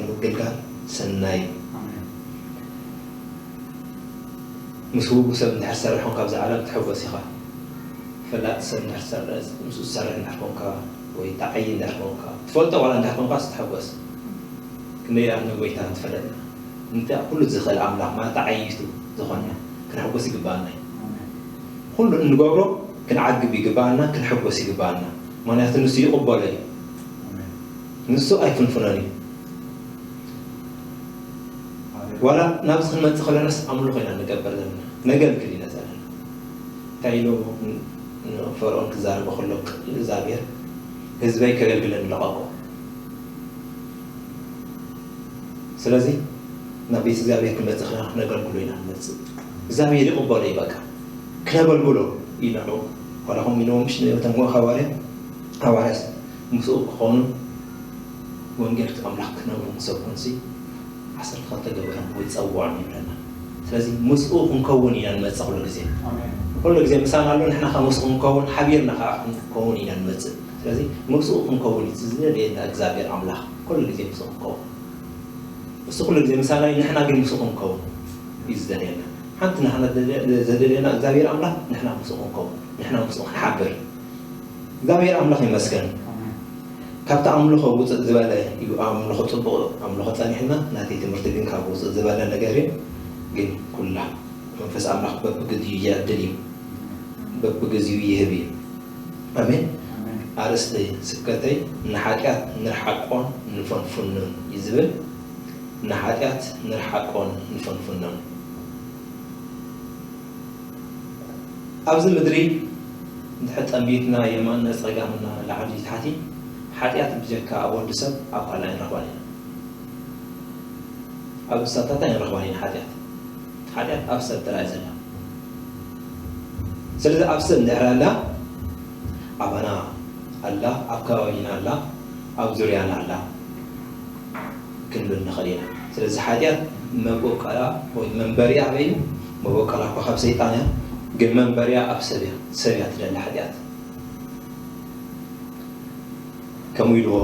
ንምግልጋል ሰናይ እዩ። ኣሜን። ምስ ውጉእ ሰብ እንድሕር ትሰርሕ ኮንካ፣ ኣብዚ ዓለም ትሕጎስ ኢኻ። ፈላጥ ሰብ እንድሕር ትሰርሕ፣ ምስኡ ትሰርሕ እንድሕር ኮንካ፣ ወይ ተዓዪ እንድሕር ኮንካ፣ ትፈልጦ ዋላ እንድሕር ኮንካስ ትሕጎስ። ክንደይ ደኣ ንጎይታ ንፈልጥ ኢና። እንታይ ኩሉ ዝኽእል ኣምላኽ፣ ማለት ተዓይይቱ ዝኾነ፣ ክንሕጎስ ይግባኣና እዩ። ኣሜን። ኩሉ እንገብሮ ክንዓግብ ይግባኣና፣ ክንሕጎስ ይግባኣና። ምኽንያቱ ንሱ ይቕበሎ እዩ። ኣሜን። ንሱ ኣይፍንፍኖን እዩ። ዋላ ናብዚ ክንመጽእ ከለናስ ኣምልኾ ኢና ንገብር ዘለና፣ ነገልግል ኢና ዘለና። እንታይ ኢሉ ን-፣ ንፈርኦን ክዛረቦ ከሎ እግዚኣብሔር፣ "ህዝበይ ከገልግለኒ ልቐቆ"። ስለዚ ናብ ቤት እግዚኣብሔር ክንመጽእ ከለና ክነገልግሎ ኢና ንመጽእ። እግዚኣብሔር ይቕበሎ እዩ፣ በቃ ክነገልግሎ እዩ ንዕኡ። ዋላ ከምኡ ኢልዎም ምሽ ነቶም ሃዋርያ፣ ሃዋርያስ ምስኡ ክኾኑ ወንጌል ኣምላኽ ክነግሩ ክሰብኩንሲ ዓሰርተ ክልተ ገበሮም ወይ ጸውዖም ይብለና። ስለዚ ምስኡ ክንከውን ኢና ንመጽእ ኩሉ ግዜ። ኣሜን። ኩሉ ግዜ ምሳና ኣሎ፣ ንሕና ከኣ ምስኡ ክንከውን፣ ሓቢርና ከኣ ክንከውን ኢና ንመጽእ። ስለዚ ምስኡ ክንከውን እዩ ዝደልየና እግዚኣብሔር ኣምላኽ፣ ኩሉ ግዜ ምስኡ ክንከውን። እሱ ኩሉ ግዜ ምሳና እዩ፣ ንሕና ግን ምስኡ ክንከውን እዩ ዝደልየና። ሓንቲ ንሕና ዘደ-፣ ዘደልየና እግዚኣብሔር ኣምላኽ ንሕና ምስኡ ክንከውን፣ ንሕና ምስኡ ክንሓብር። እግዚኣብሔር ኣምላኽ ይመስገን። ኣሜን። ካብቲ ኣምልኾ ውፅእ ዝበለ እዩ። ኣምልኾ ፅቡቕ ኣምልኾ ጸኒሕና፣ ናተይ ትምህርቲ ግን ካብ ውፅእ ዝበለ ነገር እዩ። ግን ኩላ መንፈስ ኣምላኽ በብግዜኡ ይዕድል እዩ፣ በብግዜኡ ይህብ እዩ። ኣሜን። ኣሜን። ኣርእስቲ ስብከተይ ንሓጢኣት ንርሓቆን ንፈንፍኖን እዩ ዝብል። ንሓጢኣት ንርሓቆን ንፈንፍኖን። ኣብዚ ምድሪ እንድሕር ጠሚትና የማንና ጸጋምና ላዕሊ ታሕቲ፣ ሓጢኣት ብጀካ ኣብ ወዲ ሰብ ኣብ ካልእ ኣይንረኽባን ኢና። ኣብ እንስሳታት ኣይንረኽባን ኢና ሓጢኣት። ሓጢኣት ኣብ ሰብ ጥራይ ዘላ። ስለዚ ኣብ ሰብ እንድሕር ኣላ፣ ኣባና ኣላ፣ ኣብ ከባቢና ኣላ፣ ኣብ ዙርያና ኣላ ክንብል ንኽእል ኢና። ስለዚ ሓጢኣት መበቆላ ወይ መንበሪኣ ኣበይ እዩ? መበቆላ እኳ ካብ ሰይጣን እያ፣ ግን መንበሪኣ ኣብ ሰብ እያ። ሰብ እያ ትደሊ ሓጢኣት። ከምኡ ኢልዎ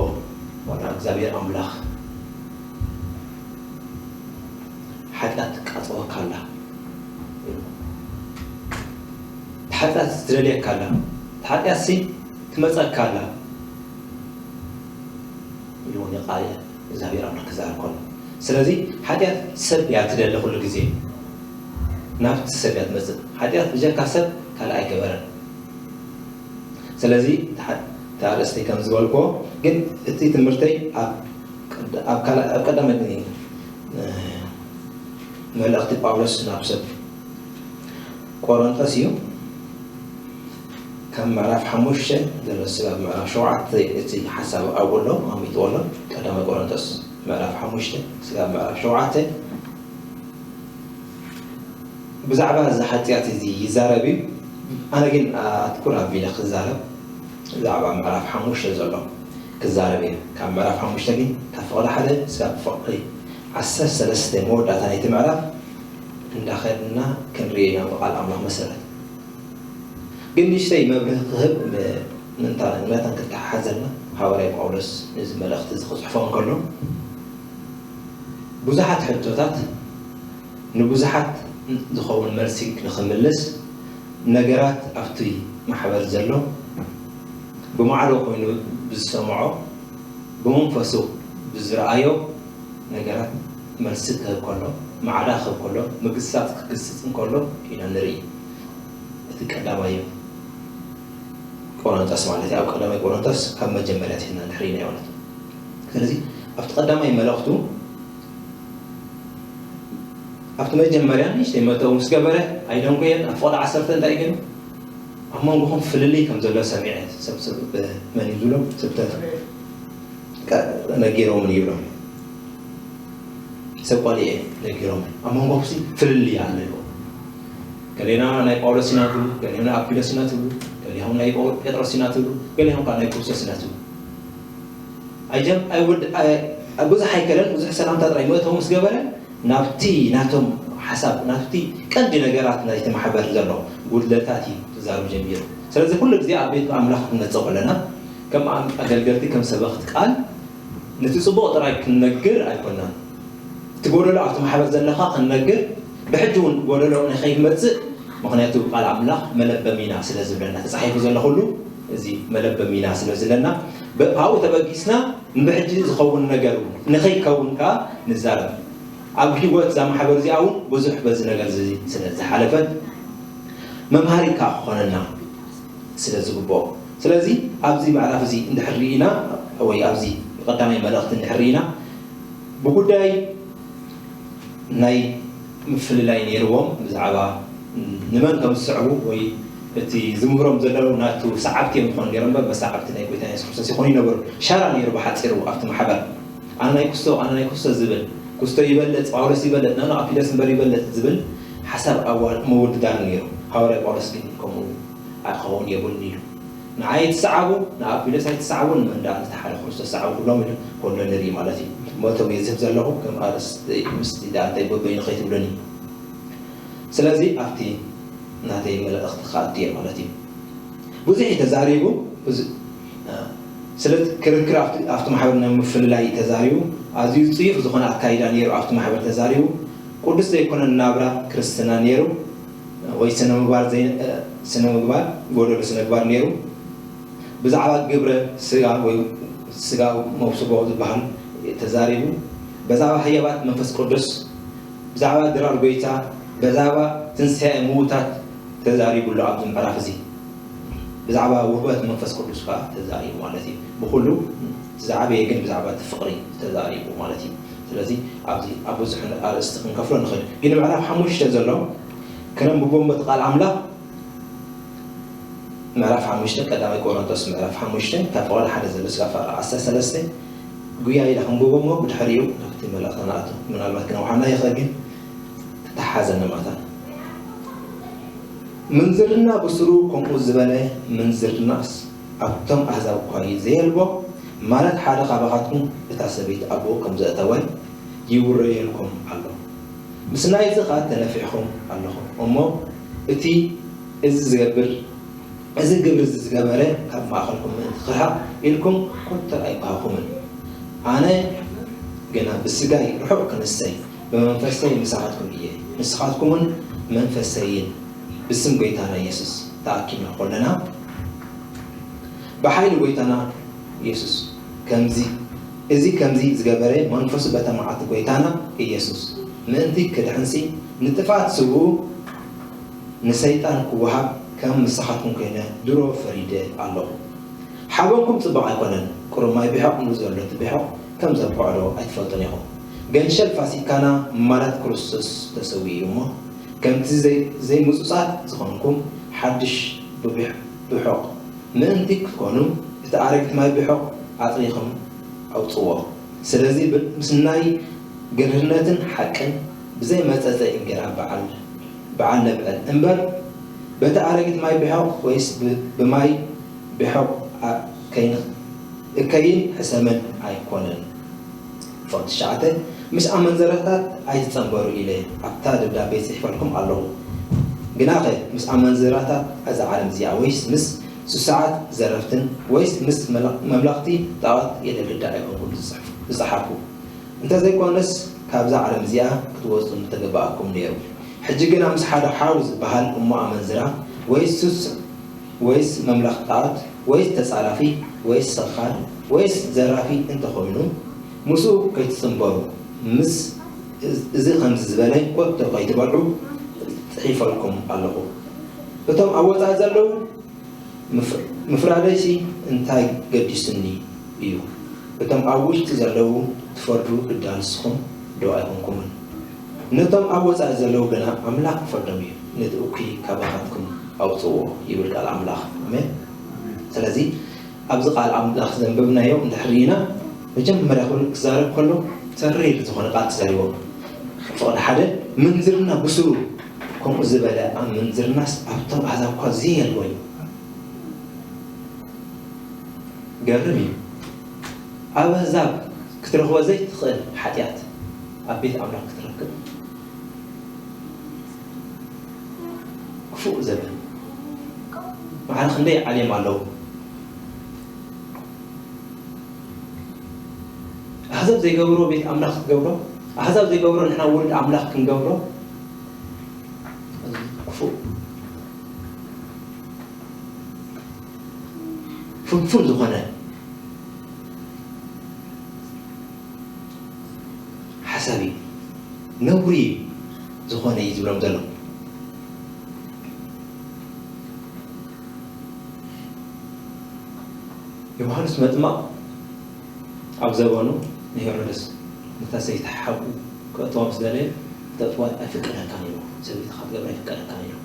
ዋላ እግዚኣብሔር ኣምላኽ፣ "ሓጢኣት ትቃጸወካ ኣላ፣ ሓጢኣት ትደልየካ ኣላ፣ ሓጢኣትሲ ትመጸካ ኣላ" ኢልዎ ንቃል እግዚኣብሔር ኣምላኽ ክዛረብ ከሎ። ስለዚ ሓጢኣት ሰብ እያ ትደሊ ኩሉ ግዜ፣ ናብቲ ሰብ እያ ትመጽእ። ሓጢኣት ብጀካ ሰብ ካልእ ኣይገበረን። ስለዚ እቲ ሓ-፣ እቲ ኣርእስተይ ከም ዝበልክዎ፣ ግን እቲ ትምህርተይ ኣብ ቀዳ-፣ ኣብ ካልኣ-፣ ኣብ ቀዳማይ፣ እ፣ መልእኽቲ ጳውሎስ ናብ ሰብ ቆሮንቶስ እዩ። ካብ ምዕራፍ ሓሙሽተ ዘሎ ስጋብ ምዕራፍ ሸውዓተ እቲ ሓሳብ ኣብኡ ኣሎ፣ ኣቐሚጥዎ ኣሎ። ቀዳማይ ቆሮንቶስ ምዕራፍ ሓሙሽተ ስጋብ ምዕራፍ ሸውዓተ። ብዛዕባ እዚ ሓጢኣት እዚ ይዛረብ እዩ። ኣነ ግን ኣትኩር ኣቢለ ክዛረብ ብዛዕባ ምዕራፍ ሓሙሽተ ዘሎ ክዛረብ እየ። ካብ ምዕራፍ ሓሙሽተ ግን ካብ ፍቕዲ ሓደ ስጋብ ፍቕዲ ዓሰርተ ሰለስተ መወዳእታ ናይቲ ምዕራፍ እንዳኸድና ክንርኢ ኢና ብቃል ኣምላኽ መሰረት። ግን ንእሽተይ መብርሂ ክህብ ም-፣ ምእንታ-፣ መታን ክተሓሓዘልና ሃዋርያ ጳውሎስ ነዚ መልእኽቲ እዚ ክጽሕፎ እንከሎ፣ ብዙሓት ሕቶታት ንብዙሓት ዝኸውን መልሲ ንኽምልስ፣ ነገራት ኣብቲ ማሕበር ዘሎ ብማዕዶ ኮይኑ ብዝሰምዖ፣ ብመንፈሱ ብዝረኣዮ ነገራት መልሲ ክህብ ከሎ፣ ማዕዳ ክህብ ከሎ፣ ምግሳጽ ክግስጽ እንከሎ ኢና ንርኢ። እቲ ቀዳማይ ቆሮንቶስ ማለት እዩ። ኣብ ቀዳማይ ቆሮንቶስ ካብ መጀመርያ ኣትሒዝና ንሕርኢና ማለት እዩ። ስለዚ ኣብቲ ቀዳማይ መልእኽቱ ኣብቲ መጀመርያ ንእሽተይ መእተዊ ምስ ገበረ ኣይደንጎየን። ኣብ ፍቕዲ ዓሰርተ እንታይ ግን ኣብ መንጎኹም ፍልልይ ከም ዘሎ ሰሚዐ፣ ሰብ፣ ሰብ፣ መን እዩ ዝብሎም? ሰብ ተተ-፣ ቃ-፣ ነጊሮምን ይብሎም። ሰብ ቆሊኤ ነጊሮምን። ኣብ መንጎኹምሲ ፍልልይ ኣሎ ይብሎም። ገሌና ናይ ጳውሎስ ኢና ትብሉ፣ ገሌና ኣፒሎስ ኢና ትብሉ፣ ገሌኹም ናይ ጳው-፣ ጴጥሮስ ኢና ትብሉ፣ ገሌኹም ከኣ ናይ ክርስቶስ ኢና ትብሉ። ኣይጀም-፣ ኣይወድ-፣ ኣይ-፣ ብዙሕ ኣይከለን፣ ብዙሕ ሰላምታ ጥራይ መእተዊ ምስ ገበረ፣ ናብቲ ናቶም ሓሳብ፣ ናብቲ ቀንዲ ነገራት ናይቲ ማሕበር ዘሎ ጉድለታት እዩ ክዛረብ ጀሚሩ። ስለዚ ኩሉ ግዜ ኣብ ቤት ኣምላኽ ክንመጽእ ከለና፣ ከም ኣም-፣ ኣገልገልቲ፣ ከም ሰበኽቲ ቃል፣ ነቲ ጽቡቕ ጥራይ ክንነግር ኣይኮናን። እቲ ጎደሎ ኣብቲ ማሕበር ዘለኻ ክንነግር፣ ብሕጂ እውን ጎደሎ ንኸይመጽእ፣ ምኽንያቱ ቃል ኣምላኽ መለበሚና ስለ ዝብለና፣ ተጻሒፉ ዘሎ ኩሉ እዚ መለበሚና ስለ ዝብለና፣ ብ-፣ ካብኡ ተበጊስና ንብሕጂ ዝኸውን ነገር እውን ንኸይከውን ከኣ ንዛረብ። ኣብ ህይወት እዛ ማሕበር እዚኣ እውን ብዙሕ በዚ ነገር እዚ ስለ ዝሓለፈት፣ መምሃሪ ከኣ ክኾነና ስለ ዝግብኦ። ስለዚ ኣብዚ ምዕራፍ እዚ እንድሕር ርኢና፣ ወይ ኣብዚ ቀዳማይ መልእኽቲ እንድሕር ርኢና፣ ብጉዳይ ናይ ምፍልላይ ነይርዎም፣ ብዛዕባ ንመን ከም ዝስዕቡ ወይ እቲ ዝምህሮም ዘለዉ ናቱ ሰዓብቲ እዮም ዝኾኑ ነይሮም እምበር፣ መሳዕብቲ ናይ ጎይታ የሱስ ክርስቶስ ይኾኑ ይነበሩ። ሸራ ነይሩ ብሓጺሩ ኣብቲ ማሕበር። ኣነ ናይ ኩስቶ፣ ኣነ ናይ ኩስቶ ዝብል፣ ኩስቶ ይበልጽ፣ ጳውሎስ ይበልጽ፣ ኖ፣ ኖ፣ ኣፒሎስ እምበር ይበልጽ ዝብል ሓሳብ ኣዋ-፣ ምውድዳር ነይሩ። ሃዋርያ ጳውሎስ ግን ከምኡ ክኸውን የብሉን ኢሉ። ንዓይ ኣይትሰዓቡ፣ ንኣፒሎስ ኣይትሰዓቡ፣ ንመን ደኣ ነቲ ሓደ ክርስቶስ ሰዓቡ ክብሎም ኢሉ ከሎ ንርኢ ማለት እዩ። መእተዊ ዝህብ ዘለኹ ከም ኣርእስቲ ምስቲ ደኣ እንታይ በበይኑ ከይትብሉኒ። ስለዚ ኣብቲ ናተይ መልእኽቲ ክኣቱ እየ ማለት እዩ። ብዙሕ እዩ ተዛሪቡ፣ ብዙ-፣ እ፣ ስለቲ ክርክር ኣብቲ፣ ኣብቲ ማሕበር ናይ ምፍልላይ እዩ ተዛሪቡ። ኣዝዩ ጽዩፍ ዝኾነ ኣካይዳ ነይሩ ኣብቲ ማሕበር ተዛሪቡ። ቅዱስ ዘይኮነ ናብራ ክርስትና ነይሩ፣ ወይ ስነ ምግባር ዘይ-፣ እ፣ ስነ ምግባር፣ ጎደሎ ስነ ምግባር ነይሩ። ብዛዕባ ግብረ ስጋ ወይ ስጋ መውስቦ ዝበሃል ተዛሪቡ። ብዛዕባ ህያባት መንፈስ ቅዱስ፣ ብዛዕባ ድራር ጎይታ፣ ብዛዕባ ትንሳኤ ምዉታት ተዛሪቡ ኣሎ ኣብዚ ምዕራፍ እዚ። ብዛዕባ ውህበት መንፈስ ቅዱስ ከኣ ተዛሪቡ ማለት እዩ። ብኹሉ ዝዓበየ ግን ብዛዕባ እቲ ፍቕሪ ተዛሪቡ ማለት እዩ። ስለዚ ኣብዚ ኣብ ብዙሕ ኣርእስቲ ክንከፍሎ ንኽእል። ግን ምዕራፍ ሓሙሽተ ዘሎ ከነንብቦ እሞ እቲ ቃል ኣምላኽ ምዕራፍ ሓሙሽተ፣ ቀዳማይ ቆሮንቶስ ምዕራፍ ሓሙሽተ፣ ካብ ፍቕሪ ሓደ ዘሎ ስጋብ ፍቕሪ ዓሰርተ ሰለስተ፣ ጉያ ኢለ ክንብቦ እሞ ብድሕሪኡ ናብቲ መልእኽቲ ንኣቱ። ምናልባት ክነውሓና ይኽእል፣ ግን ክተሓዘ ንምኽታል። ምንዝርና ብስሩ ከምኡ ዝበለ ምንዝርናስ ኣብቶም ኣህዛብ እኳ እዩ ዘየልቦ፣ ማለት ሓደ ካባኻትኩም እታ ሰበይቲ ኣቦኡ ከም ዘእተወ ይውረየልኩም ኣሎ። ምስ ናይዚ ኸኣ ተነፊሕኹም ኣለኹም እሞ፣ እቲ እዚ ዝገብር፣ እዚ ግብሪ እዚ ዝገበረ ካብ ማእኸልኩም ምእንቲ ክርሕቕ ኢልኩም ኮተር ኣይበሃኹምን። ኣነ ግና ብስጋይ ርሑቕ ክንሰይ፣ ብመንፈሰይ ምሳኻትኩም እየ። ንስኻትኩምን መንፈሰይን ብስም ጐይታና ኢየሱስ ተኣኪብና ኸለና፣ ብሓይሊ ጐይታና ኢየሱስ ከምዚ፣ እዚ ከምዚ ዝገበረ መንፈሱ በታ መዓልቲ ጐይታና ኢየሱስ ምእንቲ ክድሕንሲ፣ ንጥፍኣት ስብኡ ንሰይጣን ክወሃብ ከም ንስኻትኩም ኮይነ ድሮ ፈሪደ ኣለኹ። ሓበንኩም ጽቡቕ ኣይኮነን፣ ቁሩብ ማይ ብሕቕ ንብሎ ዘሎ እቲ ብሕቕ ከም ዘብቅዖ ዶ ኣይትፈልጡን ኢኹም? ገንሸል ፋሲካና ማለት ክርስቶስ ተሰዊኡ እዩ እሞ፣ ከምቲ ዘይ-፣ ዘይምጹጻት ዝኾንኩም ሓድሽ ብብሕ-፣ ብሕቕ ምእንቲ ክትኮኑ፣ እቲ ኣረጊት ማይ ብሕቕ ኣጽሪኹም ኣውጽዎ። ስለዚ ብ-፣ ምስ ናይ ግርህነትን ሓቅን ብዘይ መጸጸ እንጌራ በዓል፣ በዓል ነብዕል እምበር፣ በቲ ኣረጊት ማይ ብሕቕ ወይስ ብ-፣ ብማይ ብሕቕ ኣ-፣ ከይን-፣ እከይን ሕሰምን ኣይኮነን። ፍቕዲ ትሽዓተ፣ ምስ ኣመንዝራታት ኣይትጸንበሩ ኢለ ኣብታ ደብዳቤ ጽሒፈልኩም ኣለኹ። ግናኸ ምስ ኣመንዝራታት እዛ ዓለም እዚኣ ወይስ ምስ ስሱዓት ዘረፍትን ወይስ ምስ መለ-፣ መምለኽቲ ጣዖት ኢለ ግዳ ኣይኮንኩን ዝጽሕፍ-፣ ዝጸሓፍኩ። እንተዘይኮነስ ካብዛ ዓለም እዚኣ ክትወጹ ምተገባኣኩም ነይሩ። ሕጂ ግና ምስ ሓደ ሓው ዝበሃል እሞ ኣመንዝራ ወይስ ስሱዕ ወይስ መምለኽቲ ጣዖት ወይስ ተጻራፊ ወይስ ሰኻር ወይስ ዘራፊ እንተኾይኑ፣ ምስኡ ከይትጽንበሩ፣ ምስ እዚ ከምዚ ዝበለ ኮቶ ከይትበልዑ ጽሒፈልኩም ኣለኹ። እቶም ኣብ ወጻኢ ዘለዉ ምፍ-፣ ምፍራደይሲ እንታይ ገዲሱኒ እዩ? እቶም ኣብ ውሽጢ ዘለዉ ትፈርዱ ግዳ ንስኹም ዶ ኣይኮንኩምን? ነቶም ኣብ ወጻኢ ዘለዉ ግና ኣምላኽ ክፈርዶም እዩ። ነቲ እኩይ ካባኻትኩም ኣውጽዎ ይብል ቃል ኣምላኽ። ኣሜን። ስለዚ ኣብዚ ቃል ኣምላኽ ዘንበብናዮ እንድሕር ርኢና፣ መጀመርያ ኩሉ ክዛረብ ከሎ ተሪር ዝኾነ ቃል ተዛሪቦም። ፍቕዲ ሓደ፣ ምንዝርና ብስሩ ከምኡ ዝበለ ኣብ ምንዝርናስ ኣብቶም ኣህዛብ እኳ ዘየልቦ እዩ። ገርም እዩ። ኣብ ኣህዛብ ክትረኽቦ ዘይትኽእል ሓጢኣት ኣብ ቤት ኣምላኽ ክትረክብ ክፉእ ዘብል። ማዕረ ክንደይ ዓሌም ኣለዉ። ኣሕዛብ ዘይገብሮ ቤት ኣምላኽ ክትገብሮ፣ ኣሕዛብ ዘይገብሮ ንሕና ውሉድ ኣምላኽ ክንገብሮ፣ ክፉእ ፍንፉን ዝኾነ ሓሳብ እዩ። ነውሪ ዝኾነ እዩ ዝብሎም ዘሎ። ዮሃንስ መጥማቕ ኣብ ዘበኑ ንሄሮድስ ነታ ሰይቲ ሓው ከእትዋ ምስ ደለየ፣ ክተእትዋ ኣይፍቀደካን ኢልዎ። ሰበይትኻ ክትገብር ኣይፍቀደካን ኢልዎ።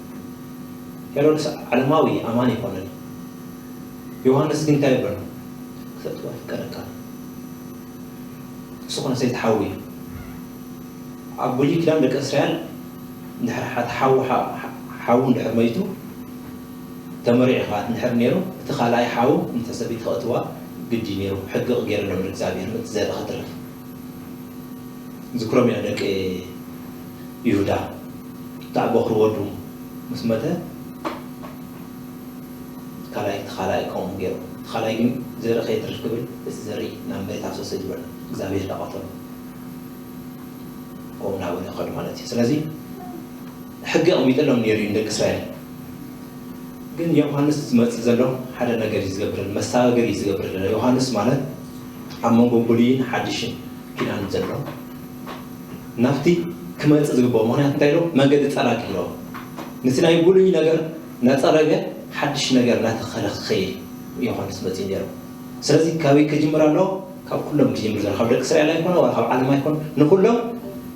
ሄሮድስ ዓለማዊ ኣማኒ ኣይኮነን። ዮሃንስ ግን እንታይ ይብል? ክተእትዋ ኣይፍቀደካን። ንሱ ኾነ ሰይቲ ሓው እዩ። ኣብ ብሉይ ኪዳን ደቂ እስራኤል እንድሕር ሓደ ሓው ሓ-፣ ሓው እንድሕር መይቱ ተመሪዑ ኸዓ እንድሕር ነይሩ፣ እቲ ካልኣይ ሓው ነታ ሰበይቲ ከእትዋ ግዲ ነይሩ። ሕጊ ገይሩሎም እግዚኣብሔር ምእንቲ ዘርኢ ክትርፍ። ዝክሮም ኢና ደቂ ይሁዳ። እታ በኹሪ ወዱ ምስ መተ፣ ካልኣይ፣ እቲ ካልኣይ ከምኡ ገይሩ። እቲ ካልኣይ ግን ዘርኢ ከየትርፍ ክብል፣ እቲ ዘርኢ ናብ መሬት ኣፍሰሰ ዝበለ እግዚኣብሔር ዳቐተሉ። ከምኡ እናበለ ይኸዱ ማለት እዩ። ስለዚ ሕጊ ኣቕሚጠሎም ነይሩ እዩ ንደቂ እስራኤል። ግን ዮሃንስ ዝመጽእ ዘሎ ሓደ ነገር እዩ ዝገብር፣ መሰጋገሪ እዩ ዝገብር ዘሎ። ዮሃንስ ማለት ኣብ መንጎ ብሉይን ሓድሽን ኪዳን ዘሎ ናብቲ ክመጽእ ዝግብኦ፣ ምኽንያቱ እንታይ ኢሎ? መንገዲ ጸራጊ ኢሎ። ነቲ ናይ ብሉይ ነገር እናጸረገ ሓድሽ ነገር እናተኸለ ክኸይድ ዮሃንስ መጺኡ ነይሩ። ስለዚ ካበይ ክጅምር ኣለዎ? ካብ ኩሎም ክጅምር ዘሎ፣ ካብ ደቂ እስራኤል ኣይኮነ፣ ዋላ ካብ ዓለም ኣይኮነ፣ ንኩሎም